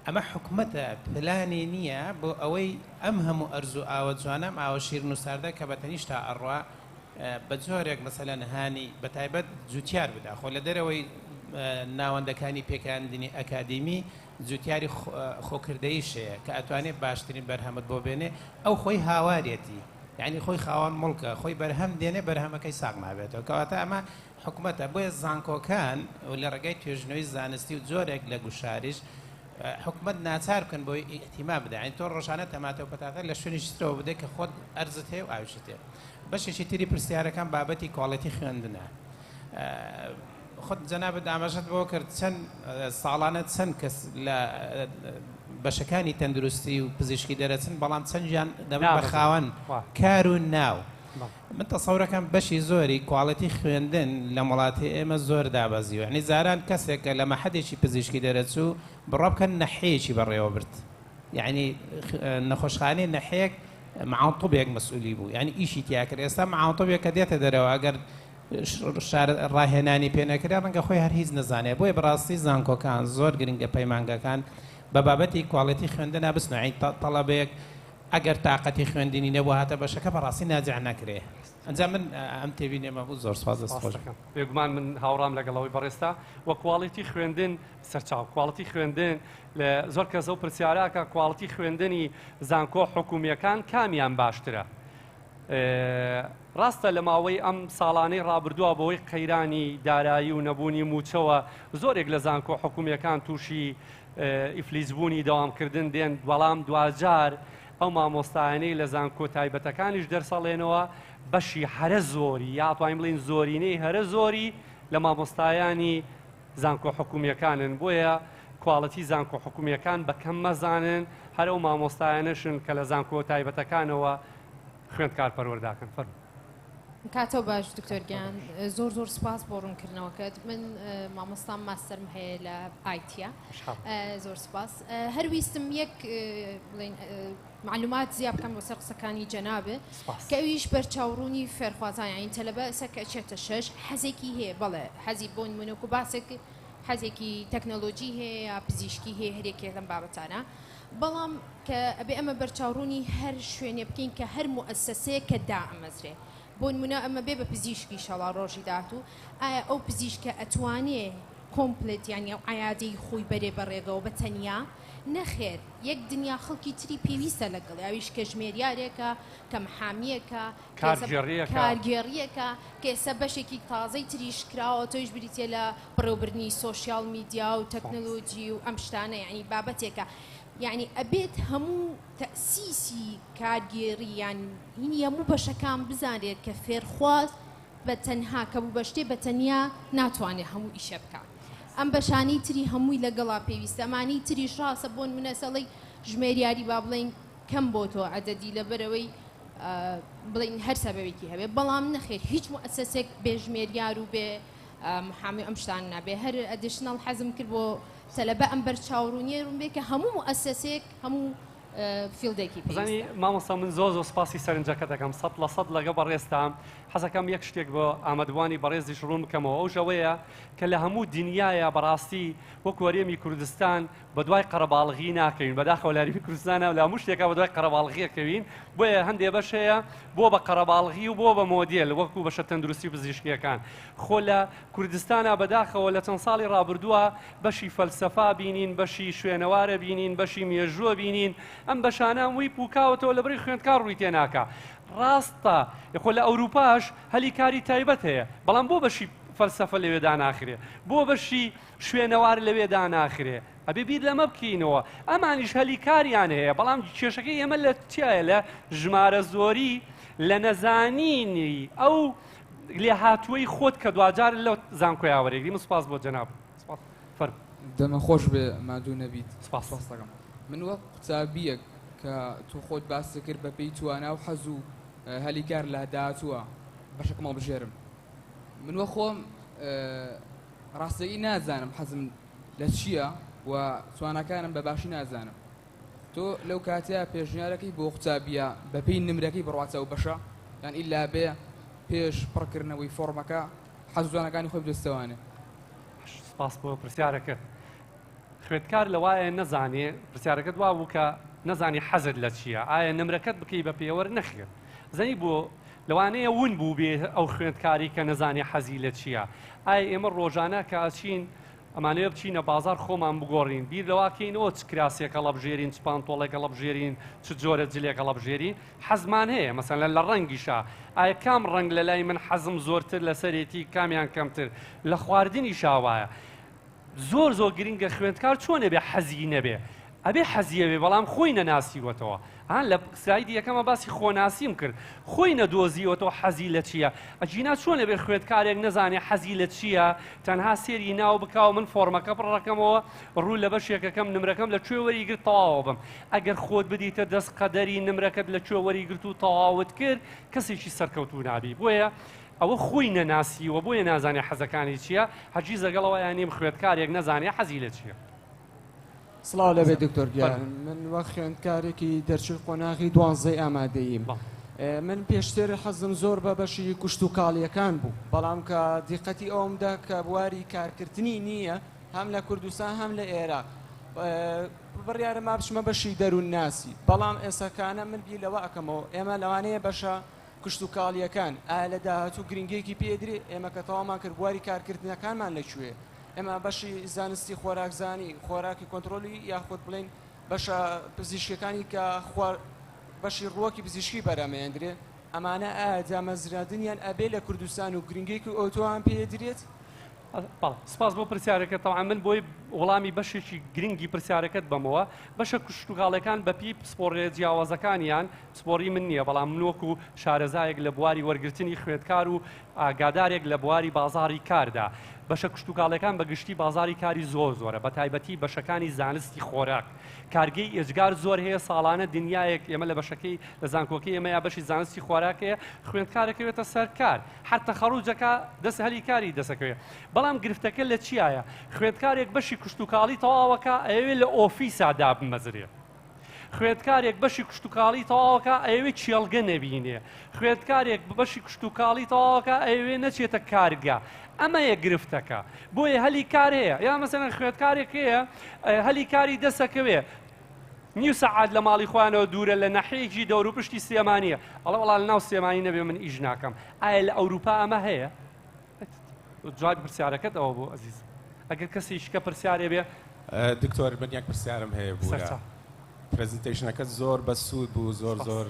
ئەمە حکومەتە پلانی نییە بۆ ئەوەی ئەم هەموو ئەرز و ئاوە جوانە ئەم ئاوە شیرن و ساردە کە بە تەنیشتا ئەڕوا بە جۆرێک مەسەلەن هانی بە تایبەت جوتیار بدا خۆ لە دەرەوەی ناوەندەکانی پێکاندنی ئەکادیمی جوتیاری خۆکردەیش هەیە کە ئەتوانێت باشترین بەرهەمت بۆ بێنێ ئەو خۆی هاوارێتی یعنی خۆی خاوەن مڵکە خۆی بەرهەم دێنێ بەرهەمەکەی ساغ نابێتەوە کەواتە ئەمە حکومەتە، بۆیە زانکۆکان و لە ڕێگای توێژینەوەی زانستی و جۆرێک لە گوشاریش حکومەت ناچار بکەن بۆی ئیهتیمام بدە یانی تۆ ڕۆژانە تەماتە و پەتاتە لە شوێنێکی ترەوە بدەیت کە خۆت ئەرزت هەیە و ئاویشت هەیە. بەشێکی تری پرسیارەکان بابەتی کواڵێتی خوێندنە. خۆت جەنابت ئاماژەت بەوە کرد چەند ساڵانە چەند کەس لە بەشەکانی تەندروستی و پزیشکی دەرەچن بەڵام چەندیان دەبن بە خاوەن کار و ناو. من تەسەورەکەم بەشی زۆری کواڵێتی خوێندن لەم وڵاتی ئێمە زۆر دابەزیوە یانی جاران کەسێک کە لە مەحەدێکی پزیشکی دەرەچوو بڕوا بکەن نەحەیەکی بەڕێوە برد یعنی نەخۆشخانەی نەحەیەک معاون طبێک مەسئولی بوو یعنی ئیشی تیا کرد ئێستا معاون طبێک کە دێتە دەرەوە ئەگەر شار ڕاهێنانی پێ نەکرێ ڕەنگە خۆی هەر هیچ نەزانێ بۆیە بەڕاستی زانکۆکان زۆر گرنگە پەیمانگەکان بە بابەتی کواڵێتی خوێندنا بچنەوە یعنی تەڵەبەیەک ئەگەر تاقەتی خوێندنی نەبوو هاتە بەشەکە بەڕاستی ناجع ناکرێ ئەنجا من ئەم تێبینیەمە بوو زۆر سوپاس دەست خۆش. ڕاستەکەم بێگومان من هاوڕام لەگەڵ ئەوەی بەڕێزتا وە کواڵیتی خوێندن سەرچاو کواڵتی خوێندن لە زۆر کەس ئەو پرسیارە ئەکا کواڵتی خوێندنی زانکۆ حکومیەکان کامیان باشترە ڕاستە لە ماوەی ئەم ساڵانەی ڕابردووە بەهۆی قەیرانی دارایی و نەبوونی مووچەوە زۆرێک لە زانکۆ حکومیەکان تووشی ئیفلیجبوونی دەوامکردن دێن، بەڵام دواجار ئەو مامۆستایانەی لە زانکۆ تایبەتەکانیش دەرس ئەڵێنەوە بەشی هەرە زۆری یا ئەتوانین بڵێین زۆرینەی هەرە زۆری لە مامۆستایانی زانکۆ حکومییەکانن، بۆیە کواڵتی زانکۆ حکومییەکان بە کەم مەزانن، هەر ئەو مامۆستایانەشن کە لە زانکۆ تایبەتەکانەوە خوێندکار پەروەرداکەن. فەرموو. کاتەو باش دکتۆر گیان زۆر زۆر سپاس بۆ ڕوونکردنەوەکەت من مامۆستام ماستەرم هەیە لە ئایتە زۆر سپاس هەر ویستم یەک بڵێن معلومات زیاد بکەم بۆ سەر قسەکانی جەنابێ کە ئەویش بەرچاوڕوونی فێرخوازان یانی تەلەبە ئێستا کە ئەچێتە شەش حەزێکی هەیە بەڵێ حەزی بۆ نمونەکو باسێک حەزێکی تەکنەلۆجی هەیە یا پزیشکی هەیە هەرێکێک لەم بابەتانە بەڵام کە ئەبێ ئەمە بەرچاوڕوونی هەر شوێنێ بکەین کە هەر موئەسەسەیەک کە دائەمەزرێ بۆ نمونە ئەمە بێ بە پزیشکی شەڵا ڕۆژی داهاتوو ئایا ئەو پزیشکە ئەتوانێ complete یانی ئەو عیادەی خۆی بەرێ بە ڕێگەوە بە تەنیا؟ نەخێر یەک دنیا خەڵکی تری پێویستە لەگەڵی ئەویش کە ژمێریارێکە کە محامیەکە کارگێڕیەکە. کارگێڕیەکە کە ئێستا بەشێکی تازەی تریش کراوە تۆیش بریتیە لە بەڕێوەبردنی social media و تەکنەلۆجی و ئەم شتانە یانی بابەتێکە یانی ئەبێت هەموو تەئسیسی کارگێڕی یان هینی هەموو بەشەکان بزانرێت کە فێرخواز بە تەنها کە بوو بە شتێ بە تەنیا ناتوانێت هەموو ئیشە بکا ئەم بەشانەی تری هەمووی لەگەڵا پێویستە ئەمانەی تریش ڕاستە بۆ نمونە ئێستا ژمێریاری با بڵێین کەم بۆتەوە عەدەدی لەبەرئەوەی بڵێین هەر سەبەبێکی هەبێ بەڵام نەخێر هیچ موئەسەسێک بێ ژمێریار و بێ محامی ئەم شتانە نابێ هەر additional حەزم کرد بۆ تەلەبە ئەم بەرچاوڕوونیە ڕوون بێ کە هەموو موئەسەسێک هەموو. field ێکی زانی پێویستە. مامۆستا من زۆر زۆر سپاسی سەرنجەکەت دەکەم 100% لەگە بەڕێزتام. حەزەکەم یەک شتێک بۆ ئامادەبووانی بەڕێزیش ڕوون بکەمەوە، ئەوش ئەوەیە کە لە هەموو دنیایا بەڕاستی وەکو هەرێمی کوردستان بەدوای قەرەباڵغی ناکەوین. بەداخەوە لە هەرێمی کوردستانە لە هەموو شتێکا بەدوای قەرەباڵغیە کەوین، بۆیە هەندێ بەش هەیە بۆ بە قەرەباڵغی و بۆ بە مۆدێل وەکو بەشە تەندروستی و پزیشکیەکان. خۆ لە کوردستانە بەداخەوە لە چەند ساڵی ڕابردووە بەشی فەلسەفا بینین، بەشی شوێنەوارە بینین، بەشی مێژووە بینین، ئەم بەشانە هەمووی پوکاوەتەوە لەبەری خوێندکار ڕووی تێناکا. ڕاستە خۆ لە ئەوروپاش هەلی کاری تایبەت هەیە، بەڵام بۆ بەشی فەلسەفە لەوێ داناخرێ، بۆ بەشی شوێنەوار لەوێ داناخرێ؟ ئەبێ بیر لەمە بکەینەوە. ئەمانیش هەلی کاریان هەیە، بەڵام کێشەکەی ئێمە لە چیایە؟ لە ژمارە زۆری، لە نەزانینی ئەو لێهاتووەی خۆت کە دواجار لە زانکۆیا وەرەگری. من سوپاس بۆ جەناب. سوپاس. فەرموو. دەمە خۆش بێ، مادوو نەبیت. سوپاس. سوپاس دەکەم. من وەک قوتابیەک کە تو خۆت باس کرد بە پێی توانا و حەز و هەلی کار لە داهاتووە بەشەکەم هەڵبژێرم، من وە خۆم ڕاستەکەی نازانم حەزم لە چییە و تواناکانم بە باشی نازانم. تۆ لەو کاتەیە پێشنیارەکەی بۆ قوتابیە بە پێی نمرەکەی بڕواتە ئەو بەشە، یان ئیلا بێ پێش پڕکردنەوەی فۆرمەکە حەز و تواناکانی خۆی بدۆستەوانێ؟ سپاس بۆ پرسیارەکەت. خوێندکار لەوایە نەزانێ، پرسیارەکەت وا بوو کە نەزانی حەزت لە چییە، ئایا نمرەکەت بکەی بە پێوەر؟ نەخێر. زەنی بۆ لەوانەیە ون بوو بێ ئەو خوێندکاری کە نەزانێ حەزی لە چییە. ئایا ئێمە ڕۆژانە کە ئەچین ئەمانەوێ بچینە بازار خۆمان بگۆڕین، بیر لەواکەینەوە چ کراسێک هەڵەبژێرین، چ پانتۆڵێک هەڵەبژێرین، چ جۆرە جلێک هەڵەبژێرین؟ حەزمان هەیە مەسەلەن لە ڕەنگیشا، ئایا کام ڕەنگ لە لای من حەزم زۆرتر لەسەرێتی، کامیان کەمتر؟ لە خواردنیشا وایە. زۆر زۆر گرنگە خوێندکار چۆن ئەبێ حەزی نەبێ؟ ئەبێ حەزی ئەبێ، بەڵام خۆی نەناسیوەتەوە. ها لە سلایدی یەکەمە باسی خۆناسیم کرد، خۆی نەدۆزیوەتەوە حەزی لە چییە. ئەگینا چۆن ئەبێ خوێندکارێک نەزانێ حەزی لە چییە، تەنها سێری ناو بکا و من فۆرمەکە پڕەکەمەوە، ڕوو لە بەشێکەکەم، نمرەکەم لە کوێ وەریگرت تەواوە بم. ئەگەر خۆت بدیتە دەست قەدەری نمرەکەت لە کوێ وەریگرت و تەواوت کرد، کەسێکی سەرکەوتوو نابی. بۆیە ئەوە خۆی نەناسیوە، بۆیە نازانێ حەزەکانی چییە. هەرگیز لەگەڵەوە یانیم خوێندکارێک نەزانێ حەزی لە چییە. سڵاو لەبێ دکتۆر گیان، من وەک خوێندکارێکی دەرچووی قۆناغی 12 ئامادەییم. من پێشتر حەزم زۆر بە بەشی کشتوکاڵیەکان بوو، بەڵام کە دیقەتی ئەومدا کە بواری کارکردنی نییە هەم لە کوردستان هەم لە عێراق، بڕیارە ما بچمە بەشی دەروونناسی. بەڵام ئێساکانە من بیر لەوە ئەکەمەوە ئێمە لەوانەیە بەشە کشتوکاڵیەکان ئایا لە داهاتوو گرنگێکی پێدرێ؟ ئێمە کە تەوامان کرد بواری کارکردنەکانمان لەکوێ؟ ئێمە بەشی زانستی خۆراکزانی، خۆراکی کۆنترۆلی، یاخود بڵین بەشە پزیشکەکانی کە بەشی ڕووەکی پزیشکی بەرەمێندرێ، ئەمانە ئایا دامەزراندنیان ئەبێ لە کوردستان و گرنگێکی ئەوتۆیان پێدرێت؟ سپاس بۆ پرسیارەکە. تەبعەن من بۆی وەڵامی بەشێکی گرنگی پرسیارەکەت بەمەوە. بەشە کشتوکاڵەکان بەپی پسپۆڕێ جیاوازەکانیان، پسپۆڕی من نییە، بەڵام من وەکو شارەزایەک لە بواری وەرگرتنی خوێندکار و ئاگادارێک لە بواری بازاری کاردا، بەشە کشتوکاڵەکان بە گشتی بازاری کاری زۆر زۆرە، بە تایبەتی بەشەکانی زانستی خۆراک. کارگەی ئێجگار زۆر هەیە ساڵانە دنیایەک. ئێمە لە بەشەکەی لە زانکۆکەی ئێمە یا بەشی زانستی خۆراک هەیە، خوێندکارەکەوێتە سەر کار، هەر تەخەڕوجەکە دەست هەلی کاری دەسەکەوێت. بەڵام گرفتەکە لە چیایە؟ خوێندکارێک بەشی کشتوکاڵی تەواوەکە ئەیەوێ لە ئۆفیسا دابمەزرێ، خوێندکارێک بەشی کشتوکاڵی تەواوەکە ئەیەوێ کێڵگە نەبینێ، خوێندکارێک بەشی کشتوکاڵی تەواوەکە ئەیەوێ نەچێتە کارگە. ئەمەیە گرفتەکە. بۆیە هەلی کار هەیە، یا مەسەلەن خوێندکارێک هەیە هەلی کاری دەسەکەوێ نیو سەعات لە ماڵی خۆیانەوە دوورە، لە نەحەیەکی دەور و پشتی سلێمانیە، ئەڵێ وەڵا لە ناو سلێمانی نەبێ من ئیش ناکەم. ئایا لە ئەوروپا ئەمە هەیە؟ جوابی پرسیارەکەت ئەوە بوو ئەزیز. ئەگەر کەسێکی کە پرسیارێ بێ. دکتۆر من یەک پرسیارم هەیە بوو. سەرچاو. presentation ەکە زۆر بەسوود بوو، زۆر زۆر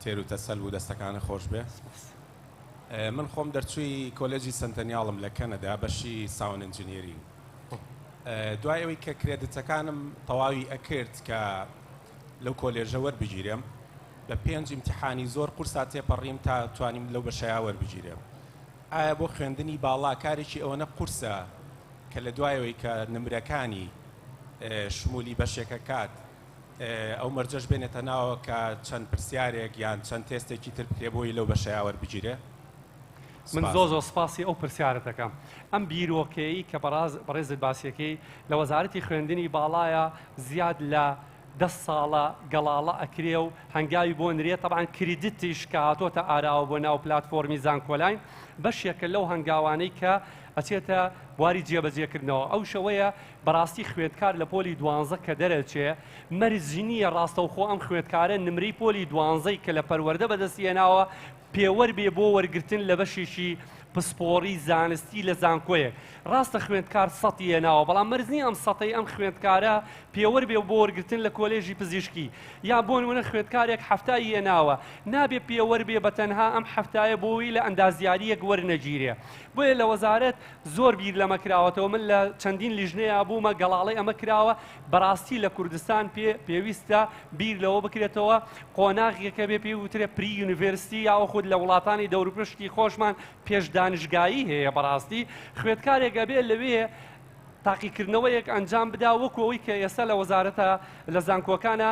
تێر و تەسەل بوو، دەستەکانە خۆش بێ. من خۆم دەرچووی کۆلێجی Centennial م لە کەنەدا، بەشی sound engineering. دوای ئەوەی کە credit ەکانم تەواوی ئەکرد کە لەو کۆلێژە وەربگیرێم، بە 5 ئیمتیحانی زۆر قورسا تێپەڕیم تا توانیم لەو بەشەیا وەربگیرێم. ئایا بۆ خوێندنی باڵا کارێکی ئەوەنە قورسە کە لە دوایەوەی کە نمرەکانی شمولی بەشێکە کات ئەو مەرجەش بێنێتە ناوە کە چەند پرسیارێک یان چەند تێستێکی تر بکرێ بۆی لەو بەشەیا وەربگیرێ؟ من زۆر زۆر سپاسی ئەو پرسیارە دەکەم. ئەم بیرۆکەیی کە بەڕێزت باسیەکەی لە وەزارەتی خوێندنی باڵایە زیاد لە دە ساڵە گەڵاڵە ئەکرێ و هەنگاوی بۆ نرێ، تەبعەن کریدتیش کە هاتۆتە ئاراوە بۆ ناو پلاتفۆرمی زانکۆلاین بەشێکە لەو هەنگاوانەی کە ئەچێتە بواری جێبەجێکردنەوە. ئەوش ئەوەیە بەڕاستی خوێندکار لە پۆلی دوانزە کە دەرەچێ مەرج نییە ڕاستەوخۆ ئەم خوێندکارە نمرەی پۆلی دوانزەی کە لە پەروەردە بەدەستی هێناوە پێوەر بێ بۆ وەرگرتن لە بەشێکی پسپۆڕی زانستی لە زانکۆیەک. ڕاستە خوێندکار سەتی هێناوە، بەڵام مەرج نییە ئەم سەتەی ئەم خوێندکارە پێوەر بێ بۆ وەرگرتن لە کۆلێژی پزیشکی. یا بۆ نموونە خوێندکارێک حەفتای هێناوە، نابێ پێوەر بێ بە تەنها ئەم حەفتایە بۆ وی لە ئەندازیارییەک وەرنەگیرێ. بۆیە لە وەزارەت زۆر بیر لەمە کراوەتەوە، من لە چەندین لیژنەیا بوومە گەڵاڵەی ئەمە کراوە، بەڕاستی لە کوردستان پێ پێویستە بیر لەوە بکرێتەوە قۆناغێک هەبێ پێی وترێ pre university یاوەخود لە وڵاتانی دەوروپشتی خۆشمان پێش دانشگایی هەیە بەڕاستی خوێندکارێک ئەبێ لەوێ تاقیکردنەوەیەک ئەنجام بدا وەکو ئەوەی کە ئێستا لە وەزارەتە لە زانکۆکانە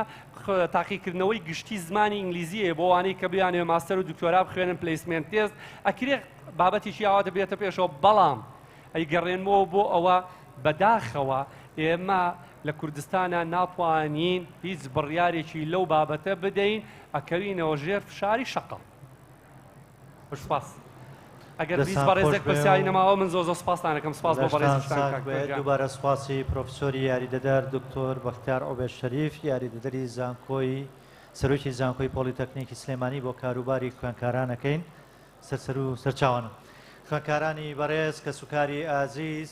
تاقیکردنەوەی گشتی زمانی ئینگلیزی هەیە بۆ ئەوانەی کە بیانەوێ ماستەر و دکتۆرا بخوێنن placement test ئەکرێ بابەتێکی ئاوا دەبێتە پێشەوە بەڵام ئەیگەڕێنمەوە بۆ ئەوە بەداخەوە ئێمە لە کوردستانا ناتوانین هیچ بڕیارێکی لەو بابەتە بدەین ئەکەوینەوە ژێر فشاری شەقام. سپاس. ئەگەر هیچ دەستان خۆش بەڕێزێک بێ پرسیاری و نەماوە من زۆر زۆر سپاستان ئەکەم سپاس بۆ لەشتان بەڕێزیشتان ساغ کاک بێت. گیان. دووبارە سوپاسی پرۆفیسۆری یاریدەدەر دکتۆر بەختیار عوبێد شەریف یاریدەدەری زانکۆی سەرۆکی زانکۆی پۆلیتەکنیکی سلێمانی بۆ کاروباری خوێندکاران ئەکەین. سەرسەر و سەرچاوانە. خوێندکارانی بەڕێز، کەسوکاری ئازیز،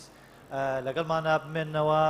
لەگەڵمانا بمێننەوە.